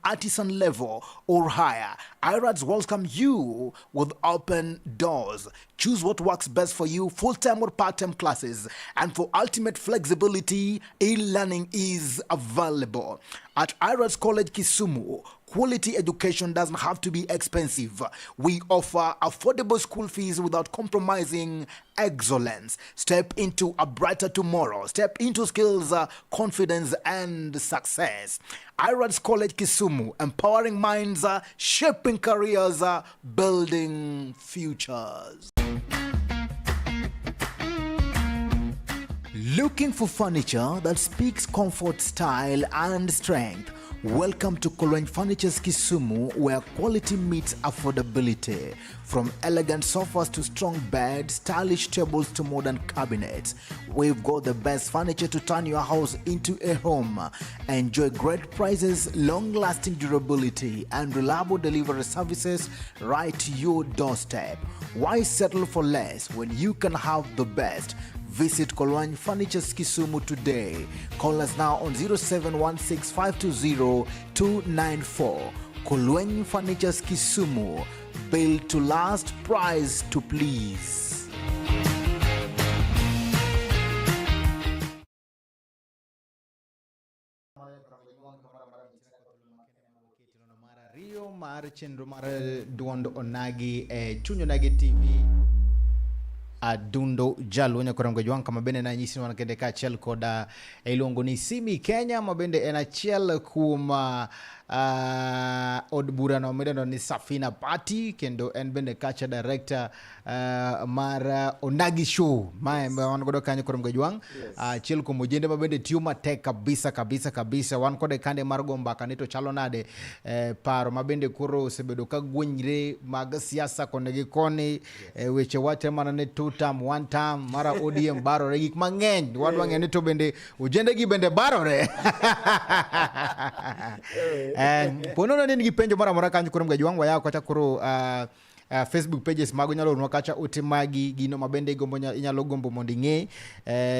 artisan level, or higher, IRADS welcome you with open doors. Choose what works best for you, full time or part time classes. And for ultimate flexibility, e learning is available. At IRADS College Kisumu, quality education doesn't have to be expensive. We offer affordable school fees without compromising excellence. Step into a brighter tomorrow. Step into skills, confidence, and success. IRADS College Kisumu, empowering minds, shaping careers, building futures. Looking for furniture that speaks comfort, style, and strength? Welcome to Kolwen Furnitures Kisumu, where quality meets affordability. From elegant sofas to strong beds, stylish tables to modern cabinets, we've got the best furniture to turn your house into a home. Enjoy great prices, long lasting durability, and reliable delivery services right to your doorstep. Why settle for less when you can have the best? Visit Kolwany Furnitures Kisumu today. Call us now on 0716520294. Kolwany Furnitures Kisumu. Built to last, price to please. Mar ariyo mar chenro mar duond Onagi e Chuny Onagi TV Adundo Jaluo nyakorango jwang' kama bende nanyisi ni wan kende kaachiel koda iluongo ni Simi Kenya ma bende en achiel kuom od burano midendo ni Safina Party kendo en bende kacha director mar Onagi Show mae ma wan godo kanyo korango jwang' achiel kuom ojende ma bende tiyo matek kabisa kabisa kabisa wan kode kande mar go mbaka ni to chalo nade paro ma bende koro osebedo ka gwenyre mag siasa koni gi koni weche wache mana ni two term one term mara ODM barore gik mang'eny wadwa ng'eyo ni to bende ojende gi bende barore ponono ni in gi penjo moro amora kanyo koro mgajwang' wayawo kata koro Facebook pages mago inyalo oronwa kacha ote magi gino ma bende igombo inyalo gombo mondo ing'e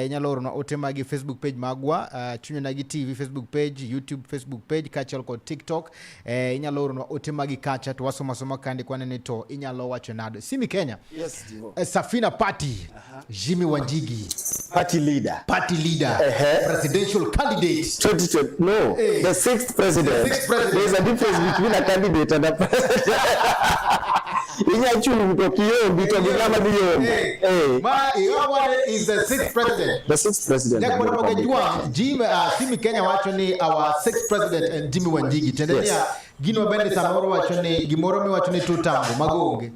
inyalo oronwa ote magi Facebook page magwa Chuny Onagi TV Facebook page YouTube Facebook page kaachiel kod TikTok inyalo oronwa ote magi kacha to wasomo asoma kandi kwanene to inyalo wacho nade Simi Kenya Yes, Jivo. Safina Party Jimmy Wanjigi Party leader. party leader presidential candidate 2020, no, the sixth president. The sixth president. There's a difference between a candidate and a president. Inya chung to kiyombi to gi ng'ama dhi yombo. Eh, Ma Iwawa is the sixth president. the sixth president. Jack of the Republic. Jua, Jim, Simi Kenya wacho ni our sixth president and Jimmy Wanjigi. Tiende Yes. niya gino bende samoro wacho ni gimoro miwacho ni two term mago onge.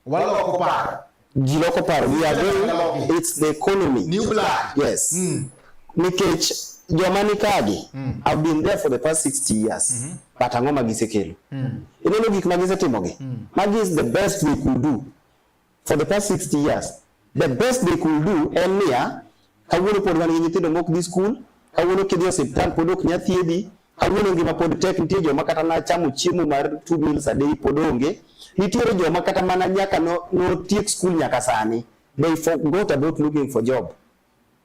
Waloko paro. Ji loko paro. We are going, it's the economy. New blood. Yes. Nikech joma ni kagi have been there for the past 60 years. But ang'o ma gisekelo? Ineno gik ma gisetimogi? Magi is the best they could do for the past 60 years. The best they could do en niya, kawuono pod wan gi nyithindo mok dhi skul, kawuono kidhi osiptal pod ok nyal thiedhi, kawuono ngima pod tek, nitie joma kata na chamo chiemo mar two meals a day pod onge. Nitiere joma kata mana nyaka no notiek skul nyaka sani, they forgot about looking for job.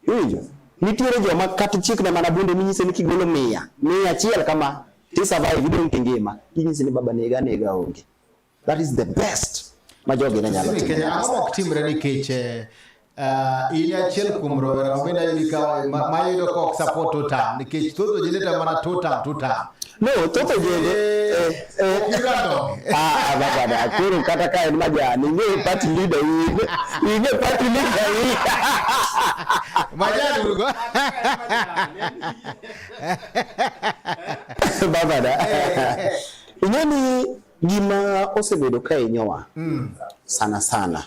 Iwinjo? Nitiere joma kata chikne mana bunde minyise ni kigolo mia, 100 kama, ti survive idong' kingima. Inyise ni baba nega nega onge. That is the best ma jogi ne nyalo Simi timo. Kenya ang'o mok timre nikech in achiel kuom rowera ma bende ayudi ka mayudo ka ok support two term nikech thoth ojende to mana two term two term. No, thoth ojende Uganda. Ah, baba da koro kata ka en majan, ing'e party leader in, ing'e party leader in. Majan urugo. Baba da. Ing'e ni gima osebedo ka hinyowa sana sana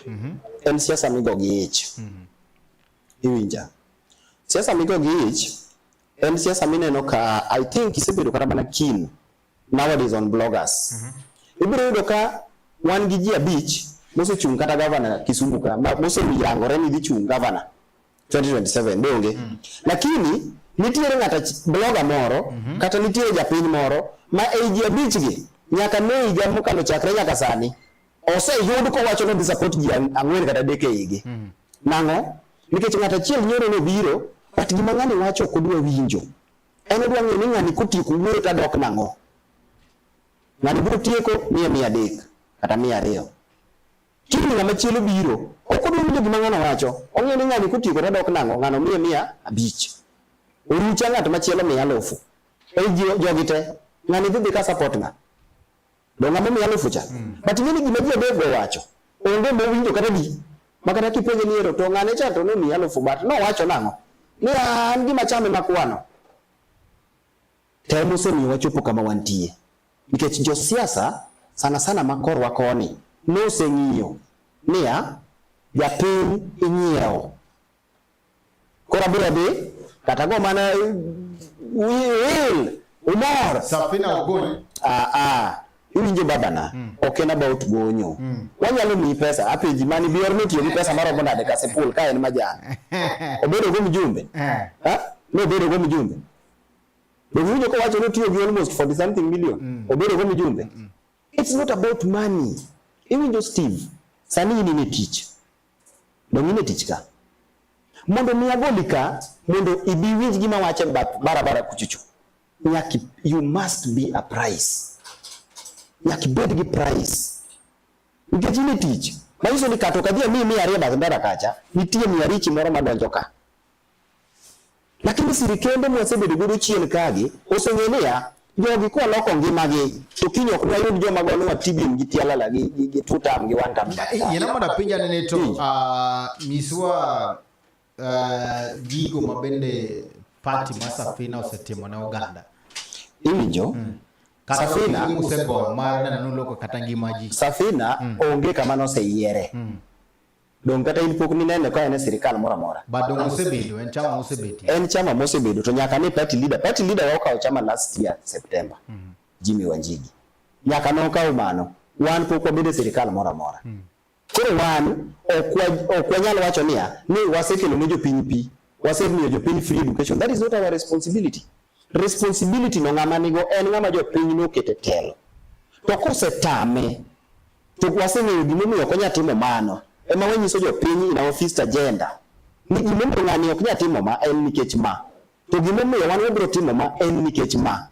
en siasa migo gi ich. Iwinja? Siasa migo gi ich en siasa mineno ka, I think isebedo kata mana keen nowadays on bloggers. Ibiro yudo ka wan gi ji 5 mosechung' kata gavana Kisumu ka, moseyangore ni dhi chung' gavana 2027, donge? Lakini nitiere ng'at blogger moro kata nitiere japiny moro ma ei ji 5 gi nyaka ne higa mokalo chakre nyaka sani oseyud kowacho ni odhi support ji 4 kata 3 e igi. Nang'o? Nikech ng'at achiel nyoro nobiro, but gima ng'ani wacho ok odwa winjo. En odwa ng'eyo ni ng'ani kotieko wuoyo to adok nang'o. Ng'ani biro tieko miye 300 kata 200. Kiny ng'ama chielo biro, ok odwa winjo gima ng'ano wacho. Ong'eyo ni ng'ani kotieko to adok nang'o, ng'ano miye 500. Orucha ng'at machielo miye 1000. Ei jogi te, ng'ani dhi dhi ka support ng'a? Do ng'ama miye 1000 cha. But ing'e ni gima ji 3 go wacho, onge mowinjo kata di. Ma kata kipenje ni ero to ng'ane cha to nomiye 1000 but nowacho nang'o? Ni an gima chame makwano. Tem osemiyo wachopo kama wantie. Nikech josiasa sana sana makorwa koni noseng'iyo niya japiny inyiewo. Koro abiro dhi kata go mana wil umor. Safina ogony. Ah ah. Iwinjo babana, ok en about gonyo. Wanyalo miyi pesa, apenji mani bior notiyo gi pesa maromo nade Kasipul ka en majan. Obedo go mjumbe. Ha? Nobedo go mjumbe. Be iwinjo kowacho ni otiyo gi almost 40 something million. Obedo go mjumbe. It's not about money. Iwinjo Steve, sani in e tich. Dong' in e tich ka. Mondo mi agoli ka, mondo ibi winj gima wacho e bath barabara kuchocho. Nyaka you must be a price. Nyaka ibed gi price. Nikech in e tich. Manyiso ni kata ok adhi amiyi 200 bath ndara kacha, nitie 500 moro madonjo ka. Lakini sirikende mwasebedo godo chien kagi, oseng'eyo niya, jogi kwaloko ngimagi, to kiny ok dwayud joma gonwa TBM gi Tialala gi two term gi one term. Yiena mondo apenj ane ni to nyiswa gigo ma bende party mar Safina osetimo ne oganda. Iwinjo? Kata Safina usegoyo mar neno ni uloko kata ngima ji. Safina onge kama noseyiere. Dong' kata in pok ninene ka en e sirikal moro amora. But dong' osebedo, en chama mosebetie. En chama mosebedo to nyaka ni party leader. Party leader wa okawo chama last year September. Jimmy Wanjigi. Nyaka nokaw mano. Wan pok wabedo e sirikal moro amora. Koro wan ok wanyal wacho niya ni wasekelo ne jopiny pi, wasemiyo jopiny free education. That is not our responsibility. Responsibility no ng'ama nigo en ng'ama jopiny nokete telo. To kosetame, to waseng'eyo gimomiyo ok onyal timo mano. Ema wanyiso jopiny in our first agenda ni gimomiyo ng'ani ok nyal timo ma en nikech ma. To gimomiyo wan wabiro timo ma en nikech ma.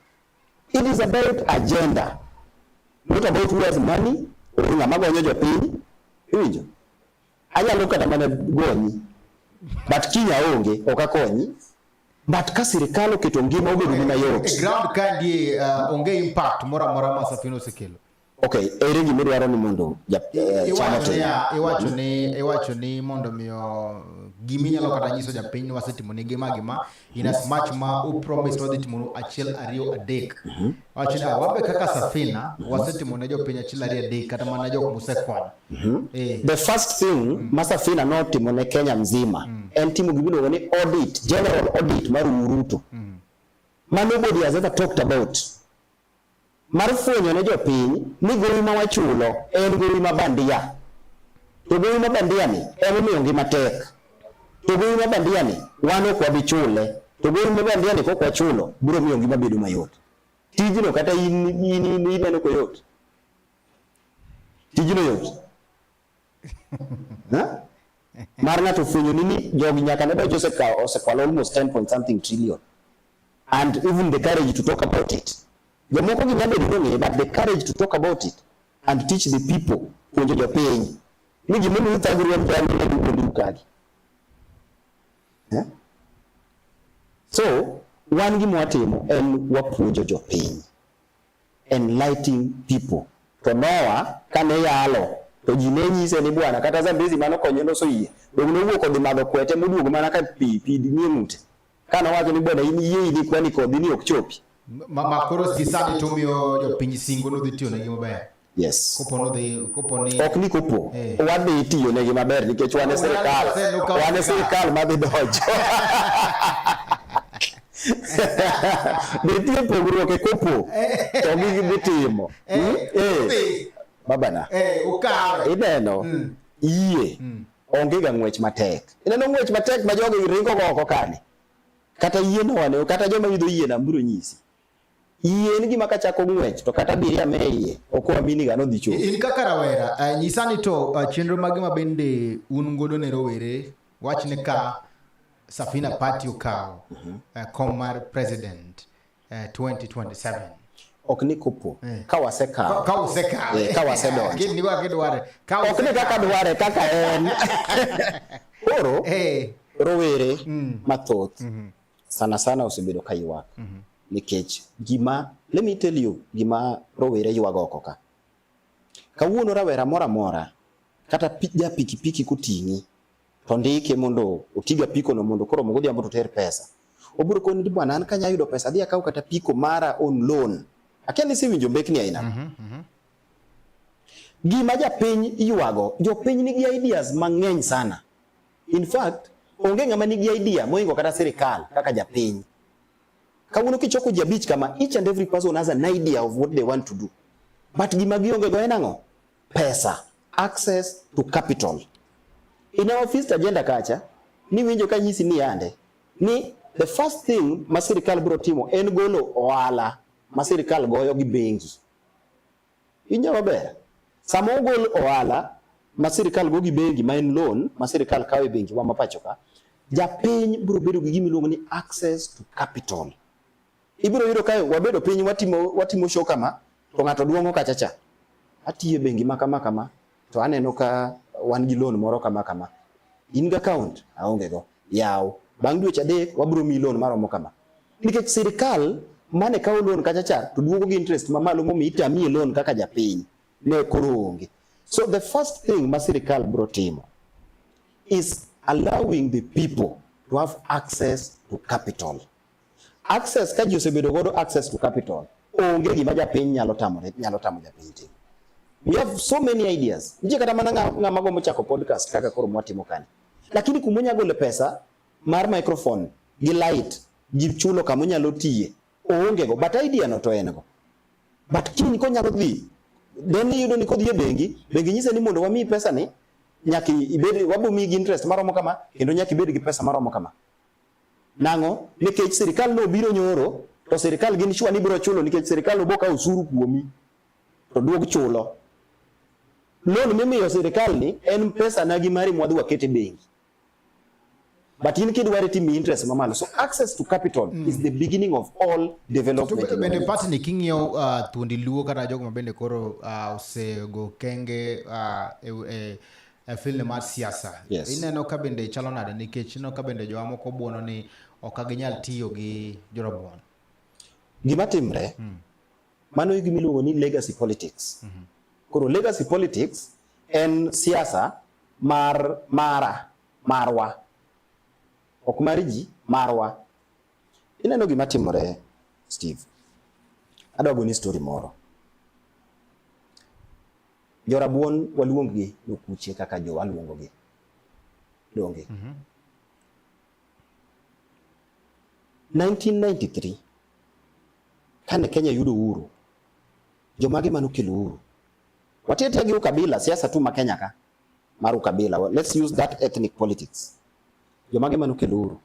It is about agenda. Not about who has money or ng'ama gonyo jopiny. Iwinjo? Anyalo kata mana gonyi. But kiny aonge, ok akonyi. But ka sirikal oketo ngima obedo ni mayot. E ground ka ndie onge impact moro amora ma Safina osekelo. Okay, ere gima idwaro ni mondo chama otim? Iwacho ni mondo miyo gima inyalo kata nyiso japiny ni wasetimo ne gima gima in as much ma u promise wadhi timonu 1 2 3. Wacho ni wabe kaka Safina wasetimo ne jopiny 1 2 3 kata mana jok mosekonyo. The first thing ma Safina notimo ne Kenya mzima en timo gima iluongo ni audit, general audit mar Ruto. Ma nobody has ever talked about. Mar fwenyo ne jopiny ni gowi ma wachulo en gowi ma bandia. To gowi ma bandia ni emomiyo ngima tek. To gowi ma bandia ni wan ok wabi chule. To gowi ma bandia ni kok wachulo biro miyo ngima bedo mayot. Tijno kata in ineno koyot. Tijno yot. Ha? Mar ng'ato fwenyo ni jogi nyaka ne donjo osekwalo almost 10 point something trillion. And even the courage to talk about it. Jomoko gi nyalo bedo ni ong'eyo, but the courage to talk about it and teach the people, puonjo jopiny ni gimomiyo uthagru en dhano ne duto kagi. So, wan gima watimo en wapuonjo jopiny. Enlightening people. To Noah kane yalo to ji ne nyise ni bwana kata Zambezi mano konye loso yie. Dong nowuok odhi madho kwete moduogo mana ka pi pi nie ng'ute. Ka nowacho ni bwana in yie ni kwani kodhi ni ok chopi. Ma koro gi sani to miyo jopiny singo nodhi tiyo negi maber. Yes. Kopo nodhi kopo ni ok ni kopo Eh. wadhi tiyo negi maber nikech wan e sirikal wan e sirikal madhi donjo nitie pogruok e kopo to gi gidhi timo Eh, Eh, udhi. babana Eh, ukawe. ineno yie onge ga ng'wech matek ineno ng'wech matek ma jogi ringo go oko kani kata yie no wane kata joma idho yie nam biro nyisi yie en gima kachako ng'wech to kata abiria me iye ok oamini ga nodhi chopo In kaka rawera, nyisa ni to chenro mage ma bende un godo ne rowere wach ni ka Safina Party okawo kom mar president 2027. Ok ni kopo Eh. ka wasekawo Ka usekawe. Eh, ka wasedonjo. Gin ni kaka idware. Ka ok ni kaka dware kaka en koro Eh. rowere mathoth sana sana osebedo ka ywak nikech gima let me tell you gima rowere ywago oko ka kawuono rawera moro amora kata ja pikipiki koting'i to ndike mondo otig apiko no mondo koro godhiambo to ter pesa obiro koni ni bwana an kanya yudo pesa adhi akaw kata piko mara on loan akia ni isewinjo mbekni aina gima japiny ywago jopiny nigi ideas mang'eny sana in fact onge ng'ama nigi idea mohingo kata sirikal kaka japiny kawuono kichoko ji abich kama each and every person has an idea of what they want to do but gima gionge go en ang'o pesa access to capital in our first agenda kacha niwinjo ka nyisi ni yande ni the first thing ma sirikal biro timo en golo ohala ma sirikal goyo gi bengi Winjo maber? Sama ogol ohala ma sirikal go gi bengi ma en loan ma sirikal kawo e bengi wa ma pacho ka, japiny biro bedo gi gima iluongo ni access to capital. Ibiro yudo ka wabedo piny watimo show kama to ng'ato duong'o kacha cha. Atiyo e bengi ma kama kama to aneno ka wan gi loan moro kama kama. In gi account? Aonge go. Yaw. Bang' dweche 3 wabiro miyi loan maromo kama. Nikech sirikal mane kawo loan kacha cha to duogo gi interest mamalo momiyo itamie loan kaka japiny ne koro onge. So the first thing ma sirikal biro timo is allowing the people to have access to capital. Access ka ji osebedo godo access to capital, onge gima japiny nyalo tamore, nyalo tamo japiny timo. We have so many ideas. Nitie kata mana ng'ama gombo chako podcast kaka koro mwatimo kani. Lakini kuma onya gole pesa mar microphone gi light gi chulo kama onyalo tiye oonge go, but idea no to en go. But kiny konyalo dhi, then iyudo ni kodhi e bengi, bengi nyise ni mondo wamiyi pesa ni, nyaka ibed, wabo miyi gi interest maromo kama, kendo nyaka ibed gi pesa maromo kama. Nang'o? Nikech sirikal nobiro nyoro, to sirikal gin sure ni biro chulo nikech sirikal obo kawo osuru kuomi, to duog chulo. Loan mimiyo sirikal ni en pesa na gi mari mwadhi waket e bengi. But in kidware timi interest mamalo. So access to capital is the beginning of all development. To bende party ni king'iyo thuondi Luo kata jogo ma bende koro osego kenge e field mar siasa. Yes. Ineno ka bende chalo nade nikech ineno ka bende jowa moko buono ni ok ginyal tiyo gi jorabuon. Gima timre, mano e gima iluongo ni legacy politics. Koro legacy politics en siasa mar mara, marwa. Ok mar ji, marwa. Ineno gima timore, Steve. Adwa goni story moro. Jorabuon waluong gi okuche kaka jowa luongo gi. Donge? 1993 kane Kenya yudo uhuru, jomage mane okelo uhuru? Watiyo gi ukabila, siasa tu ma Kenya ka mar ukabila. Let's use that ethnic politics. Jomage mane okelo uhuru?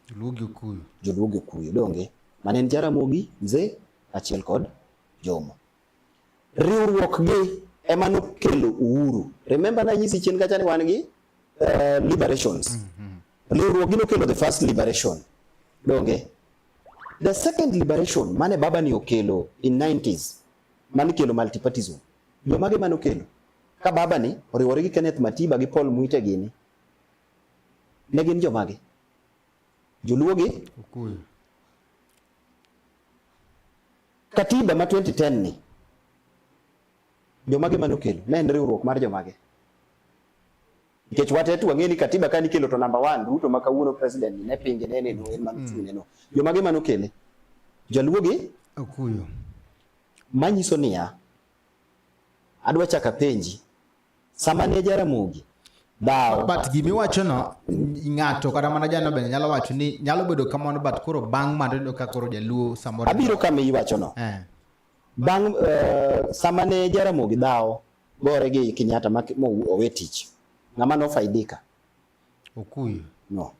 Joluo gi Okuyu. Joluo gi Okuyu, donge? Mane en Jaramogi, Mzee, achiel kod Jomo. Riwruok gi ema nokelo uhuru. Remember nanyisi chien kacha ni wan gi liberations. Riwruok gi nokelo the first liberation. Donge? The second liberation mane baba ni okelo in 90s, mane kelo multipartyism. Jomage mane okelo? Ka baba ni oriwore gi Kenneth Matiba gi Paul Muite gini. Ne gin jomage? Joluo gi Okuyu. Katiba ma 2010 ni jomage manokelo? Ne en riwruok mar jomage? Nikech wate to wang'e ni katiba ka nikelo to number one Ruto ma kawuono president ni ne pinge ne neno en manochung' ne no. Jomage manokele? Jaluo gi Okuyu. Manyiso niya, adwa chako apenji, sama ne Jaramogi dhawo But gimiwachono, ng'ato kata mana jano bende nyalo wacho ni nyalo bedo kamano, but koro bang' mano iyudo ka koro jaluo samoro abiro kama iwachono. Bang' sama ne Jaramogi dhawo gore gi Kenyatta ma owe tich, ng'ama nofaidika? Okuyu. No.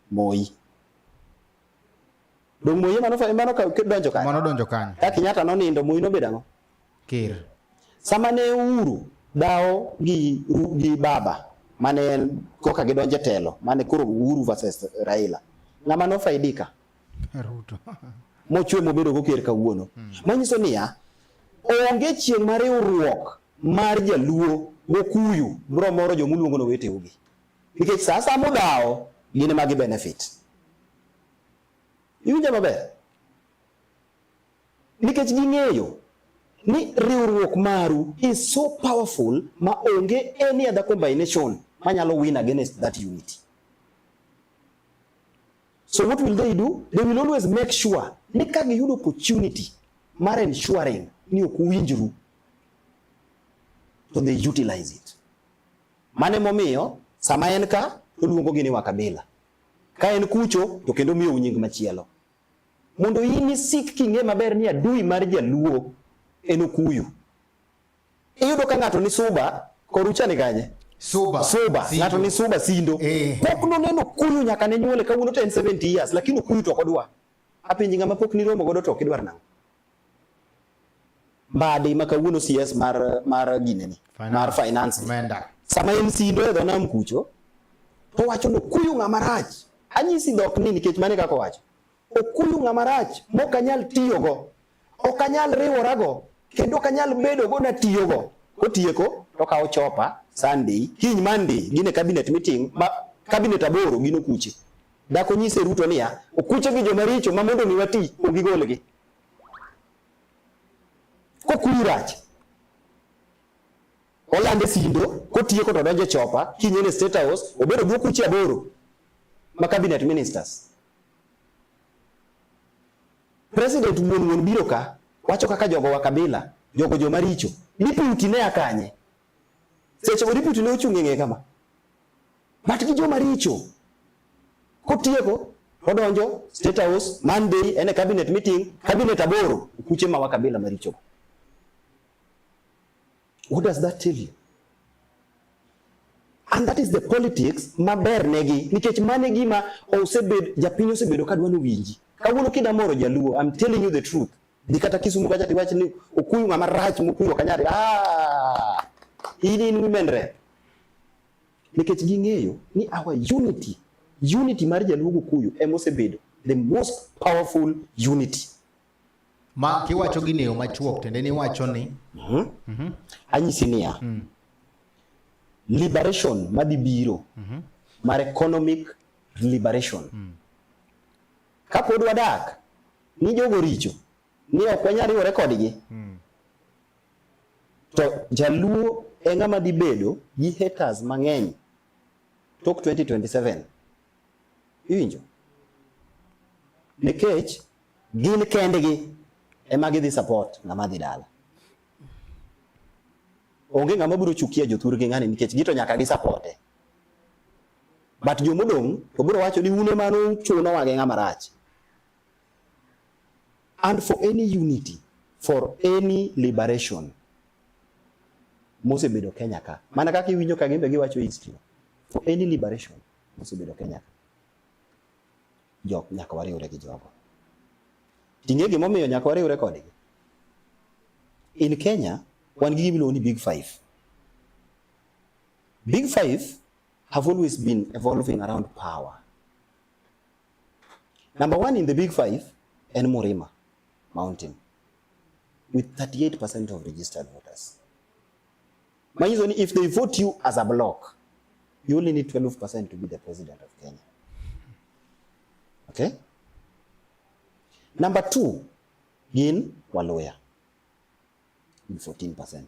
Moi. Dong' Moi ema donjo kanyo. Mano donjo kanyo. Ka Kenyatta nonindo, Moi nobedo ang'o? Ker. Sama ne Uhuru dhawo gi baba mane en koka gidonjo e telo, mane koro Uhuru versus Raila, ng'ama nofaidika? Ruto. Mochwe mobedo go ker kawuono. Manyiso niya, onge chieng' ma riwruok mar jaluo gokuyu biro moro jomuluongo ni oweteu gi. Nikech sa asaya modhawo, gin ema gi benefit. Iwinja maber? Nikech ging'eyo ni riwruok maru is so powerful ma onge any other combination manyalo win against that unity. So what will they do? They will always make sure ni ka giyudo opportunity mar ensuring ni ok uwinjru, to they utilize it. Mane momiyo sama en ka to luongo gi ni wakabila. Ka en kucho to kendo miyou nying machielo. Mondo in isik king'e maber ni adui mar jaluo en okuyu. Iyudo ka ng'ato ni Suba, korucha ni kanye? Suba. Suba. Sindo. Ng'ato ni Suba Sindo. Pok noneno okuyu nyaka ne nyuole kawuono to en 70 years, lakini okuyu to ok odwa. Apenji, ng'ama pok niromo godo to ok idwar nang'o? Mbadi ma kawuono CS mar gineni, mar finance ni. Omenda. Sama en Sindo e dho nam kucho, to wacho ni okuyu ng'ama rach. Anyisi dhok ni nikech mane kaka owacho. Okuyu ng'ama rach mok anyal tiyogo, ok anyal riworago, kendo ok anyal bedogo natiyogo. Kotieko to okawo chopa Sunday, kiny Monday gin e cabinet meeting ma cabinet 8 gin okuche. Dak onyise Ruto niya, okuche gi joma richo ma mondo mi wati ok gigolgi. Kokuyu rach. Olande Sindo, kotieko to donjo e chopa, kiny en e State House, obedo gi okuche 8 ma cabinet ministers. President wuon wuon biro ka, wacho kaka jogo wa kabila, jogo joma richo. Deputy ne a kanye? Seche go deputy ne ochung' e ng'eye kama. But gi joma richo. Kotieko, odonjo State House, Monday, en e cabinet meeting, cabinet 8, okuche ma wa kabila maricho. What does that tell you? And that is the politics maber negi, nikech mane gima osebed, japiny osebedo ka dwa ni owinji. Kawuono kida moro jaluo, I'm telling you the truth. Dhi kata Kisumu kacha tiwach ni okuyu ng'ama rach mokuyu ok anyal. In women rep. Nikech ging'eyo ni our unity, unity mar jaluo gokuyu ema osebedo the most powerful unity. Ma kiwacho gini e yo machuok tiende ni iwacho ni Anyisi niya, liberation madhi biro mar economic liberation. Kapod wadak ni jogo richo, ni ok wanyal riwore kodgi, to jaluo e ng'ama dhi bedo gi haters mang'eny tok 2027. Iwinjo? Nikech gin kendgi ema gidhi support ng'ama dhi dala. Onge ng'ama biro chukia jothurgi ng'ani nikech gito nyaka gi supporte. But jomodong' to biro wacho ni un ema nuchunowa gi ng'ama rach. And for any unity, for any liberation mosebedo Kenya ka, mana kaka iwinjo ka gimbe giwacho history, for any liberation mosebedo Kenya ka, jok nyaka wariwre gi jogo. Ting'e gimomiyo nyaka wariwre kodgi. In Kenya, wan gi gimiluongo ni Big Five. Big Five have always been evolving around power. Number one in the Big Five, en Murima Mountain, with 38% of registered voters. Manyiso ni if they vote you as a block, you only need 12% to be the president of Kenya. Okay? Number two, Gin Waluya with 14%.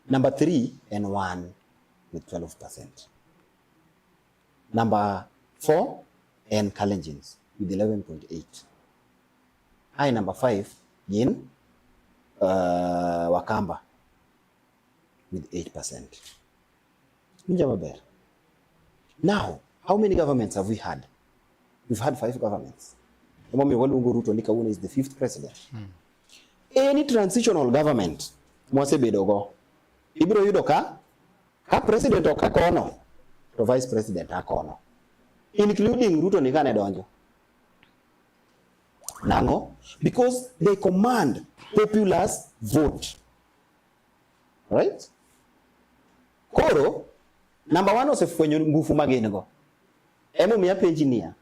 Number 3 en wan with 12%. Number 4 en Kalenjins with 11.8. Ae number 5 gin Wakamba with 8%. Winja maber. Now, how many governments have we had? We've had 5 governments. Emomiyo waluongo Ruto ni kawuono is the 5th president. Any transitional government mwasebedogo, ibiro yudo ka president ok akono, to vice president akono. Including Ruto ni kane donjo. Nang'o? Because they command populous vote. Right? Koro, number 1 osefwenyo ngufu ma gin go. Emomiyo apenji niya,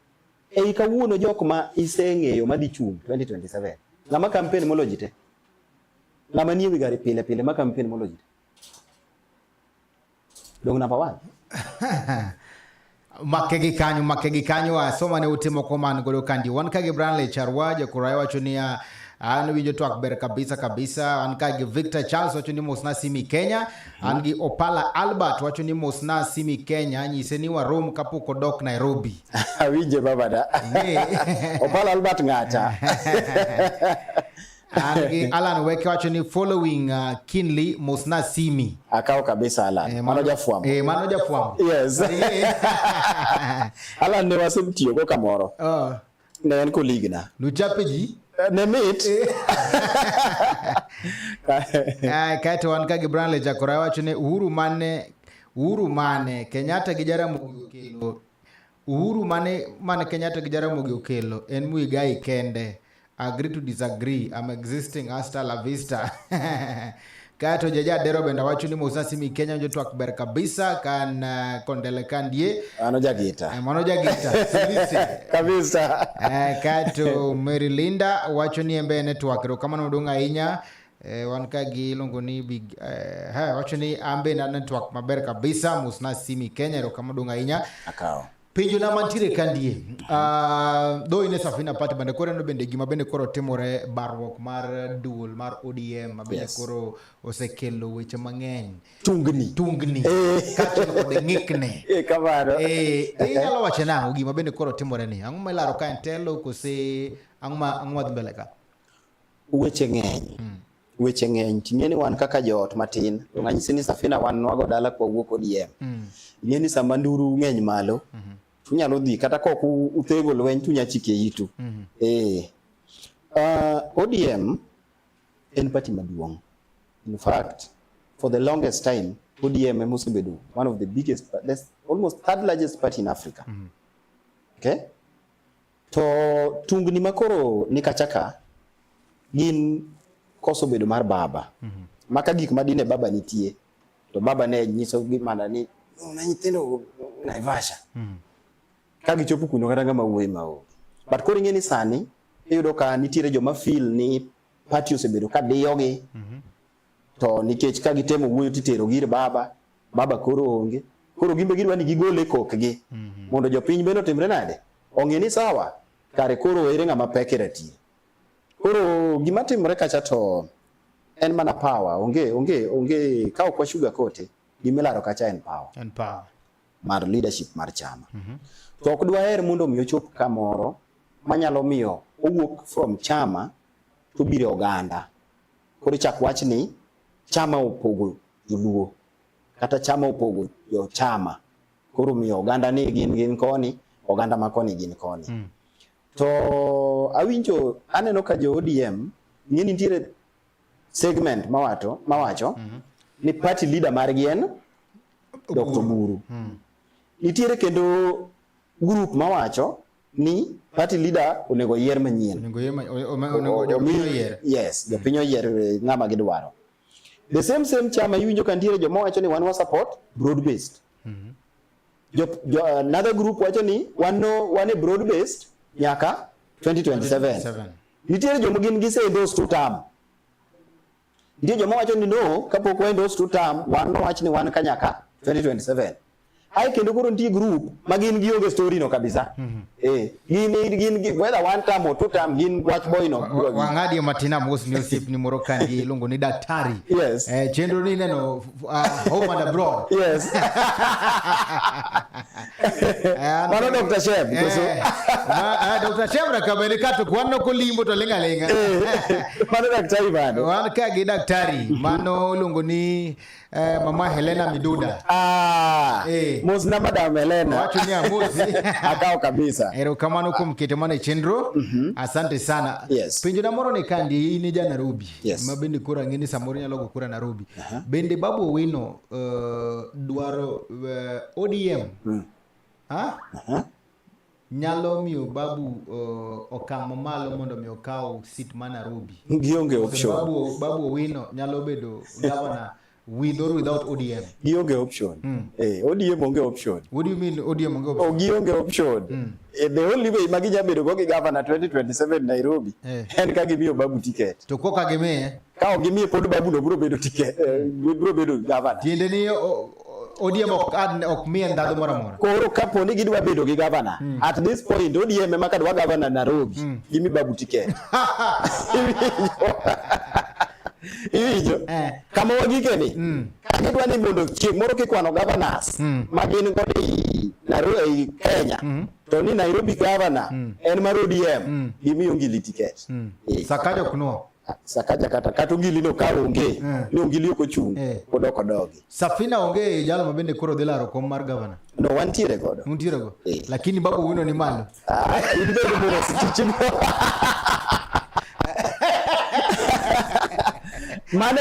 ei kawuono jok ma iseng'eyo madhi chung' 2027, ng'ama campaign molo ji te? Ng'ama nie wi gari pile pile ma campaign molo ji te? Dong number 1. Make gi kanyo asoma ne utimo koman godo kandi. Wan ka gi Branley Charwa jakurai wacho niya, an winjo twak ber kabisa kabisa. An ka gi Victor Charles wacho ni mosna Simi Kenya. An gi Opala Albert wacho ni mosna Simi Kenya, nyise ni warom kapok odok Nairobi. Awinje babada. Opala Albert ng'ata. An gi Alan Weke wacho ni following keenly mosna Simi. Akaw kabisa Alan. Mano jafwambo. Mano jafwambo. Yes. Alan ne wasemtiyogo kamoro. Ne en colleague na. Nuchape ji? Ne mit. Kaeto wan ka gi Branley Jakora wacho ni Uhuru mane Kenyatta gi Jaramogi okelo. Uhuru mane Kenyatta gi Jaramogi okelo en Muigai kende. Agree to disagree. I'm existing hasta la vista. Kaeto Jaja Dero bende wacho ni Musa Simi Kenya njo twak ber kabisa kan kondele kandie. Mano jagita. Mano jagita. Kabisa. Kaeto Mary Linda wacho ni embe network ro kamano maduong' ahinya. Wan ka gi iluongo ni big wacho ni ambe na network maber kabisa Musna Simi Kenya ro kamano maduong' ahinya. Akawo. Penjo na mantiere kandie. Dho ine Safina Party bende koro neno bende gima bende koro timore barruok mar duol mar ODM ma bende koro osekelo weche mang'eny. Tungni. Kaachiel kod ng'ikni. Kamano. Inyalo wacho nang'o gima bende koro timore ni? Ang'o ma ilaro ka en telo kose ang'o ma dhi mbele ka? Weche ng'eny. Weche ng'eny. Ting'e ni wan kaka joot matin. To ng'anyisi ni Safina wan nwago dala kwa wuok ODM. Ing'e ni sama nduru ng'eny malo, tunyalo dhi kata kok uthego lweny tunya chike itu. ODM en party maduong'. In fact, for the longest time, ODM ema osebedo one of the biggest, almost third largest party in Africa. Okay? To tungni makoro ni kacha ka gin koso bedo mar baba. Maka gik madine baba nitie to baba ne nyiso gi mana ni na nyithindo Naivasha. Ka gichopo kuno kata ng'ama wuoyi maonge. But koro ing'e ni sani iyudo ka nitiere joma feel ni party osebedo ka diyogi. To nikech ka gitemo wuoyo titero gi ir baba, baba koro onge. Koro gimbe gidwa ni gigole kokgi. Mondo jopiny bende otimre nade? Ong'e ni sawa, kare koro ere ng'ama pek e ratil. Koro gima timore kacha to en mana power, onge ka ok washuga kote, gimilaro kacha en power. En power. Mar leadership mar chama. To ok dwaher mondo mi ochop kamoro manyalo miyo owuok from chama to biro oganda. Koro ichak wach ni chama opogo joluo kata chama opogo jo chama. Koro miyo oganda ni gin koni, oganda ma koni gin koni. To awinjo aneno ka jo ODM ng'e ni nitiere segment mawacho ni party leader margi en Dr. Oburu. Nitiere kendo group mawacho ni party leader onego yier manyien. Onego jopiny oyier. Yes, jopiny oyier ng'ama gidwaro. The same chama iwinjo ka nitiere joma wacho ni wan wa support broad based. Another group wacho ni wan no wan e broad based nyaka 2027. Nitiere joma gin gise endorse two term. Nitie joma wacho ni no kapok wa endorse two term wan no wach ni wan ka nyaka 2027. Ai kendo koro nitie group ma gin gionge story no kabisa. Gin gin whether one term or two term, gin wach boy no. Wang'adie matin amos ni osiepni moro kandi iluongo ni daktari. Yes. Chenro ni ineno home and abroad. Yes. Mano Dr. Shem. Dr. Shem rakabeni kato kwan nokolimbo to ling' aling'a. Mano daktari mano. Wan ka gi daktari mano iluongo ni Mama Helena Miduda. Mos na Madam Helena. Wacho ni amosi. Akao kabisa. Erokamano kuom keto mana e chenro. Asante sana. Yes. Penjo na moro ni kandi in ja Nairobi. Yes. Ma bende koro ang'e ni samoro inyalo go kura Nairobi. Bende Babu Owino dwaro ODM. Ha? Nyalo miyo Babu okang' mamalo mondo mi okaw seat ma Nairobi. Gionge option. Babu Owino nyalo bedo governor with or without ODM. Gionge option. ODM onge option. What do you mean ODM onge option? Gionge option. The only way ma ginya bedo go gi governor 2027 Nairobi en ka gimiyo Babu ticket. To koka gimiye? Ka ok gimiye pod Babu no biro bedo ticket, biro bedo governor. Tiende ni ODM ok miye ndhadhu moro amora. Koro kapo ni gidwa bedo gi governor, at this point ODM ema kadwa governor Nairobi, gimi Babu ticket. Iwinjo? Kama wagike ni, ka gidwa ni mondo chieng' moro kikwano governors ma gin godo ei Nairobi, ei Kenya, to ni Nairobi governor en mar ODM, gimiyo Ongili ticket. Sakaja ok nuo. Sakaja kata Ongili no ka onge, ni Ongili ok ochung', pod ok odogi. Safina onge jalo ma bende koro dhi laro kom mar governor. No, wantiere godo. Untiere go. Lakini Babu Owino ni malo. In bende mondo osich. Mane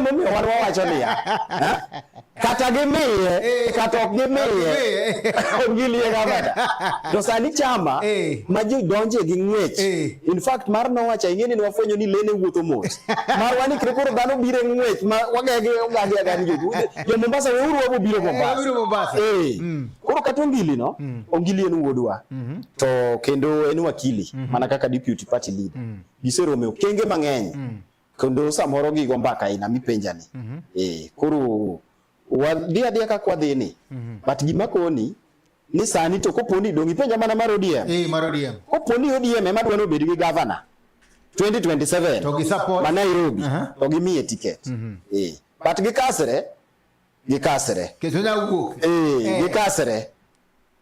momiyo wan wawacho niya, kata gimiye, kata ok gimiye, Ongili e gavana. To sani chama ma ji donje gi ng'wech. In fact, mar nowacho ing'e ni wafwenyo ni lene wuotho mos. Mar wan ikre koro dhano biro e ng'wech ma wagege ogagi agagi jo. Jo Mombasa weuru wabo biro Mombasa. Biro Mombasa. Koro kata Ongili no, Ongili en wuodwa. To kendo en wakili mana kaka deputy party leader. Giseromo e okenge mang'eny. Kendo samoro gigo mbaka aina mipenja ni. Koro wadhi adhiya kaka wadhi ni. But gima koni ni sani to kopo ni dong' ipenja mana mar ODM. Mar ODM. Kopo ni ODM ema dwa ni obed gi governor 2027 to gi support ma Nairobi, to gimiye ticket. But gikasre. Kecho nya wuok. Gikasre.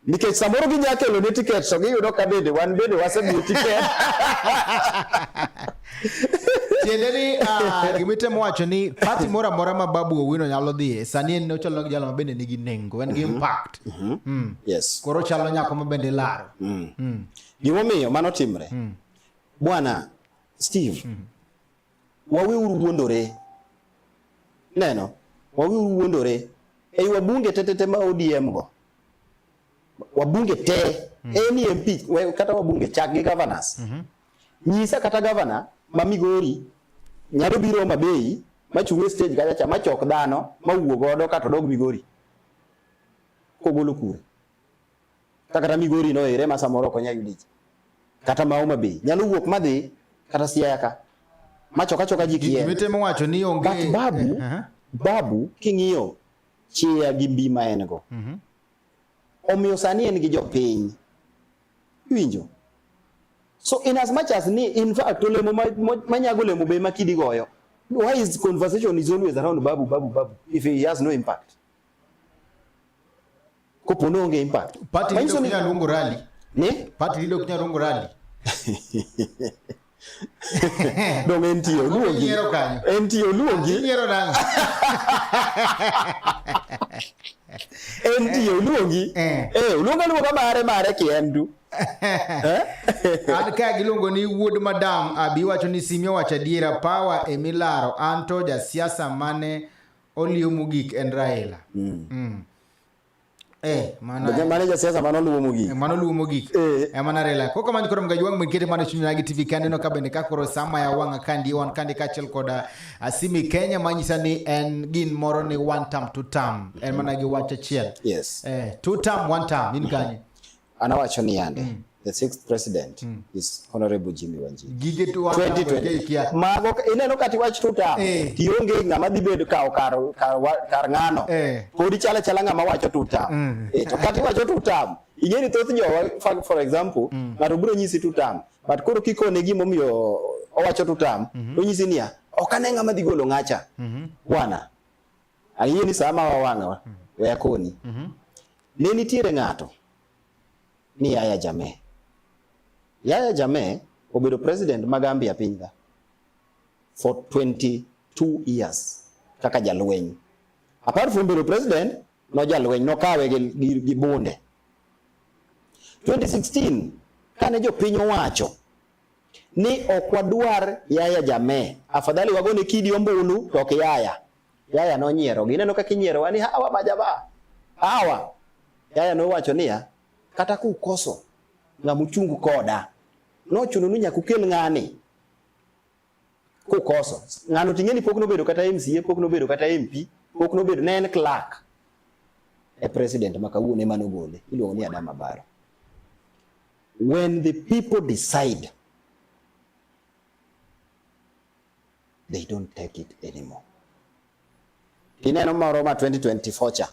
Nikech samoro ginya kelo ne ticket to giyudo ka bende wan bende wasemiyo ticket. Tiende ni gimitemo wacho ni party moro amora ma Babu Owino nyalo dhiye sani en ochalo gi jalo ma bende nigi nengo, en gi impact. Yes. Koro chalo nyako ma bende laro. Gimomiyo mano timre. Bwana Steve, waweuru wuondore. Neno, waweuru wuondore. Ei wabunge te ma ODM go. Wabunge te, any MP, kata wabunge chak gi governors. Nyisa kata governor ma Migori nyalo biro Homa Bay machung' e stage kacha cha machok dhano mawuo godo kata odog Migori. Kogolo kure. Kata Migori no ere ma samoro ok onyal yudo ji. Kata ma Homa Bay nyalo wuok madhi kata Siaya ka. Machok achoka ji kier. Gimitemo wacho ni onge. But Babu king'iyo chia gi mbi ma en go. Omiyo sani en gi jopiny. Iwinjo? So in as much as ni in fact olemo manyago olemo be ma kidi goyo. Why is conversation is always around Babu, Babu, Babu if he has no impact? Kopo no onge impact. Party Manyiso leader ni ok nyal luongo rally. Ni? Party leader ok nyal luongo rally. Dong entie oluongi. Inyiero kanyo. Entie oluongi. Inyiero nang'o? Entie oluongi. Oluonga luonga mare kiendu. An ka giluongo ni wuod madam Abi wacho ni Simi owacho adiera power e milaro an to jasiasa mane oliyo mogik en Raila. Mane jasiasa mane oluwo mogik. Mane oluwo mogik. Mana Raila. Koko mani koro mga juang' mkete mane chuny nagi TV kaneno ka bende ka koro sama ya wang'a kandi wan kandi kaachiel koda Asimi Kenya manyisa ni en gin moro ni one term two term. En mana gi wach achiel. Yes. Two term one term in kanye? Anawacho ni yande. The sixth president is Honorable Jimmy Wanjigi. Gige to one term 2020. kia. Mago ineno kati wach two term. Tionge ng'ama dhi bedo kawo kar ng'ano. Podi chala chala ng'ama wacho two term. To kati wacho two term, Ing'e ni thoth jowa for example, ng'ato biro nyisi tutam, but koro kikone gimomiyo owacho tutam, onyisi niya, ok ane ng'ama dhi golo ng'acha. Bwana, ayie ni sama wawang'a, we akoni. Ne nitiere ng'ato ni Yaya Jammeh. Yaya Jammeh obedo president ma Gambia piny ka for 22 years kaka jalweny. Apart from bedo president, no jalweny nokawe gi bunde. 2016 kane jopiny owacho ni ok wadwar Yaya Jammeh, afadhali wagone kidi ombulu to ok Yaya. Yaya nonyiero gi. Ineno kaka inyierowa ni hawa majaba. Hawa. Yaya nowacho niya, kata kukoso ng'ama uchung koda, nochuno ni nyaka ukel ng'ani. Kukoso. Ng'ano ting'e ni pok nobedo kata MCA, pok nobedo kata MP, pok nobedo, ne en clerk e president ma kawuono ema nogole. Iluongo ni Adama Barrow. When the people decide, they don't take it anymore. Ineno moro ma 2024 cha,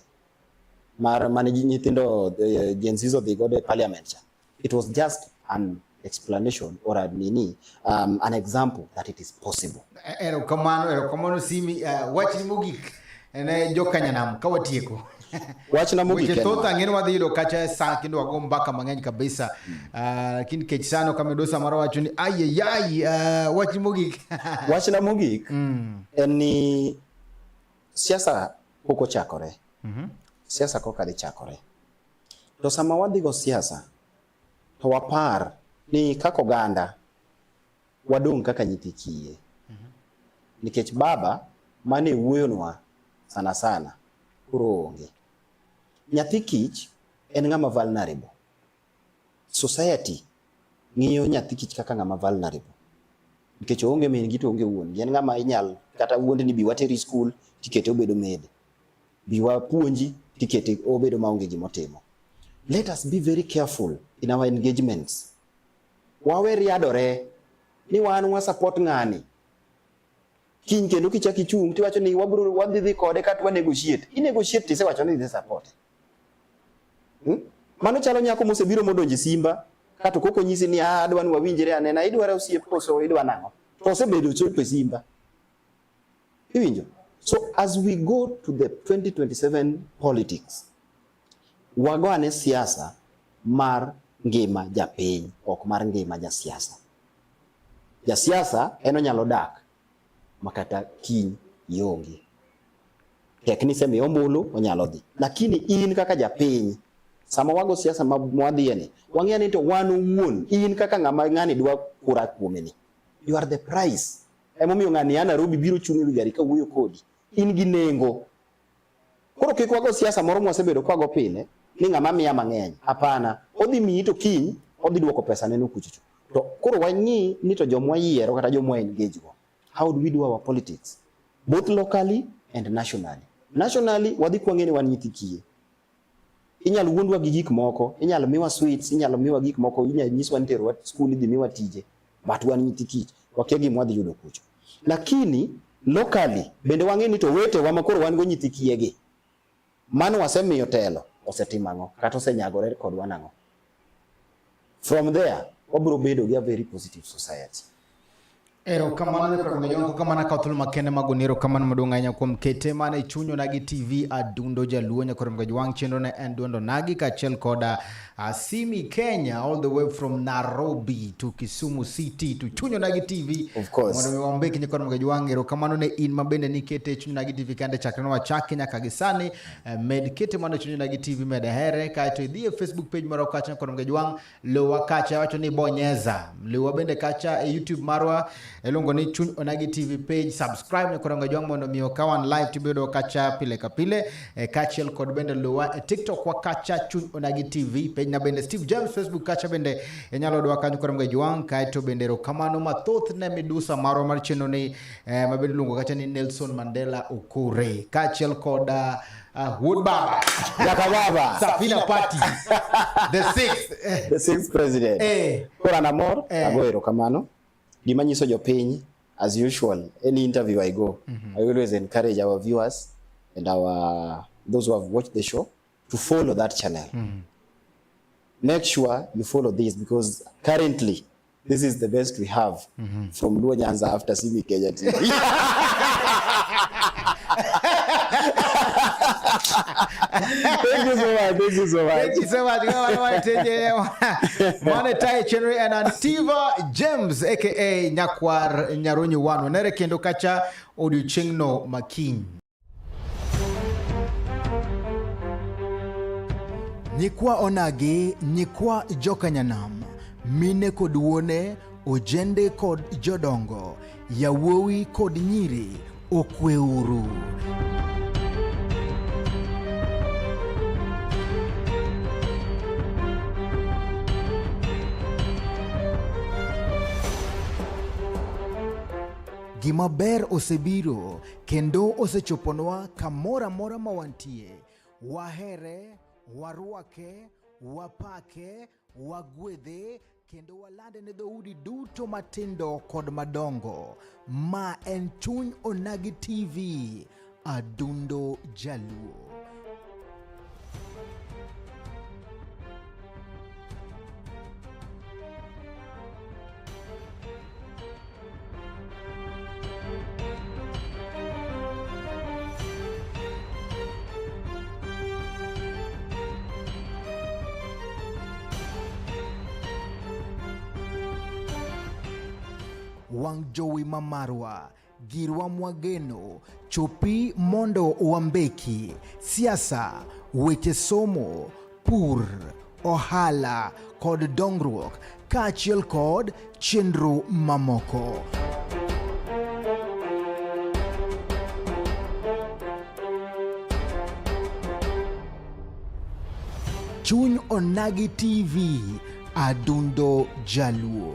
mar mane nyithindo Gen Z odhi godo e parliament cha. It was just an explanation or a nini, an example that it is possible. Erokamano, erokamano Simi. Wachni mogik ne jokanyanam ka watieko. Wachna mogik Weche en thoth ma. ang'e ni wadhi yudo kacha e sa kendo wago mbaka mang'eny kabisa. Lakini kech sano kama midosa moro wacho ni ayeyai, wachni mogik. Wachna mogik en ni siasa pok ochakore. Siasa koka dhi chakore. To sama wadhi go siasa, to wapar ni kaka oganda wadong' kaka nyithi kiye. Nikech baba mane wuoyonwa sana sana koro onge. Nyathi kich en ng'ama vulnerable. Society ng'iyo nyathi kich kaka ng'ama vulnerable. Nikech oonge min gi to oonge wuon gi. En ng'ama inyal kata wuond ni bi wateri school tikete obedo maid. Bi wapuonji tikete obedo maonge gimotimo. Let us be very careful in our engagements. Wawe riadore ni wan wa support ng'ani. Kiny kendo kichak ichung' tiwacho ni wabro wadhi dhi kode kata wa negotiate. I negotiate tisewacho ni idhi support. Mano chalo nyako mosebiro modonjo e Simba kato koko nyisi ni ah, adwa ni wawinjre anena idwaro osiep koso idwa nang'o. To osebedo chopo e Simba. Iwinjo? So as we go to the 2027 politics, wago ane siasa mar ngima japiny, ok mar ngima jasiasa. Jasiasa en onyalo dak makata kiny ionge. Tek ni isemiye ombulu onyalo dhi. Lakini in kaka japiny, sama wago siasa ma mwadhiye ni, wang'eyo ni to wan owuon, in kaka ng'ama ng'ani dwa kura kuome ni, you are the price. Emomiyo ng'ani a Nairobi biro chung' ewi gari ka wuoyo kodi. In gi nengo. Koro kik wago siasa moro mwasebedo kwago pile ni ng'ama miya mang'eny. Hapana, odhi miyi to kiny odhi duoko pesa ne no kuchocho. To koro wang'i ni to jomwa yiero kata jomwa engage go. How do we do our politics? Both locally and nationally. Nationally wadhi kwang'e ni wan nyithi kiye. Inyalo wuondwa gi gik moko, inyalo miwa sweets, inyalo miwa gik moko, inyalo nyiswa ni terwa skul idhi miwa tije. But wan nyithi kich, wakia gima wadhi yudo kucho. Lakini locally bende wang'e ni to wetewa ma koro wan go nyithi kiye gi, mano wasemiyo telo osetimo ang'o kata osenyagore kodwa nang'o. From there wabiro bedo gi a very positive society. Erokamano ne kod jongo kamano akawo thuolo makende mag goni erokamano maduong' ahinya kuom kete mana e chuny Onagi TV Adundo Jaluo nyakoro mga jwang' chenro ne en duond Onagi kaachiel koda Simi Kenya all the way from Nairobi to Kisumu City to chuny Onagi TV. Of course. Mondo mi wambeki nyakoro mga jwang' erokamano ne in mabende nikete e chuny Onagi TV kande chakre ne wachake nyaka gi sani med kete mana e chuny Onagi TV med here kaeto idhi e Facebook page marwa kacha nyakoro mga jwang' Luwa kacha wacho ni bonyeza. Luwa bende kacha e YouTube marwa iluongo ni Chuny Onagi TV page. Subscribe ne Koronga Jwang' mondo mi okawan live tibedo kacha pile ka pile. Kaachiel kod bende luwa e TikTok wa kacha Chuny Onagi TV page na bende Steve James Facebook kacha bende inyalo dwa kanyo Koronga Jwang'. Kaeto bende erokamano mathoth ne midusa marwa mar chenro ni ma bende iluongo kacha ni Nelson Mandela Okure kaachiel kod Wood Baba. Jaka Baba. Safina Party. The sixth. The sixth president. Koro an amor, ago erokamano. Gima nyiso jopiny, as usual, any interview I go, I always encourage our viewers and our those who have watched the show to follow that channel. Make sure you follow this because currently this is the best we have from Luo Nyanza after Simi Kenya TV. Thank you so much. Thank you so much. Thank you so much. Mane Tai Chenry and Antiva James aka Nyakwar Nyarunyu Wano. Nere kendo kacha odiochieng'no makiny. Nyikwa onagi, nyikwa jokanyanam, mine kod wuone, ojende kod jodongo, yawuowi kod nyiri, okweuru. Gima ber osebiro kendo osechoponwa kamoro amora ma wantie. Wahere, warwake, wapake, wagwedhe kendo walande ne dhoudi duto matindo kod madongo. Ma en Chuny Onagi TV, Adundo Jaluo. Wang' jowi mamarwa, girwa mwageno, chopi mondo wambeki, siasa, weche somo, pur, ohala kod dongruok, kaachiel kod chenro mamoko. Chuny Onagi TV, Adundo Jaluo.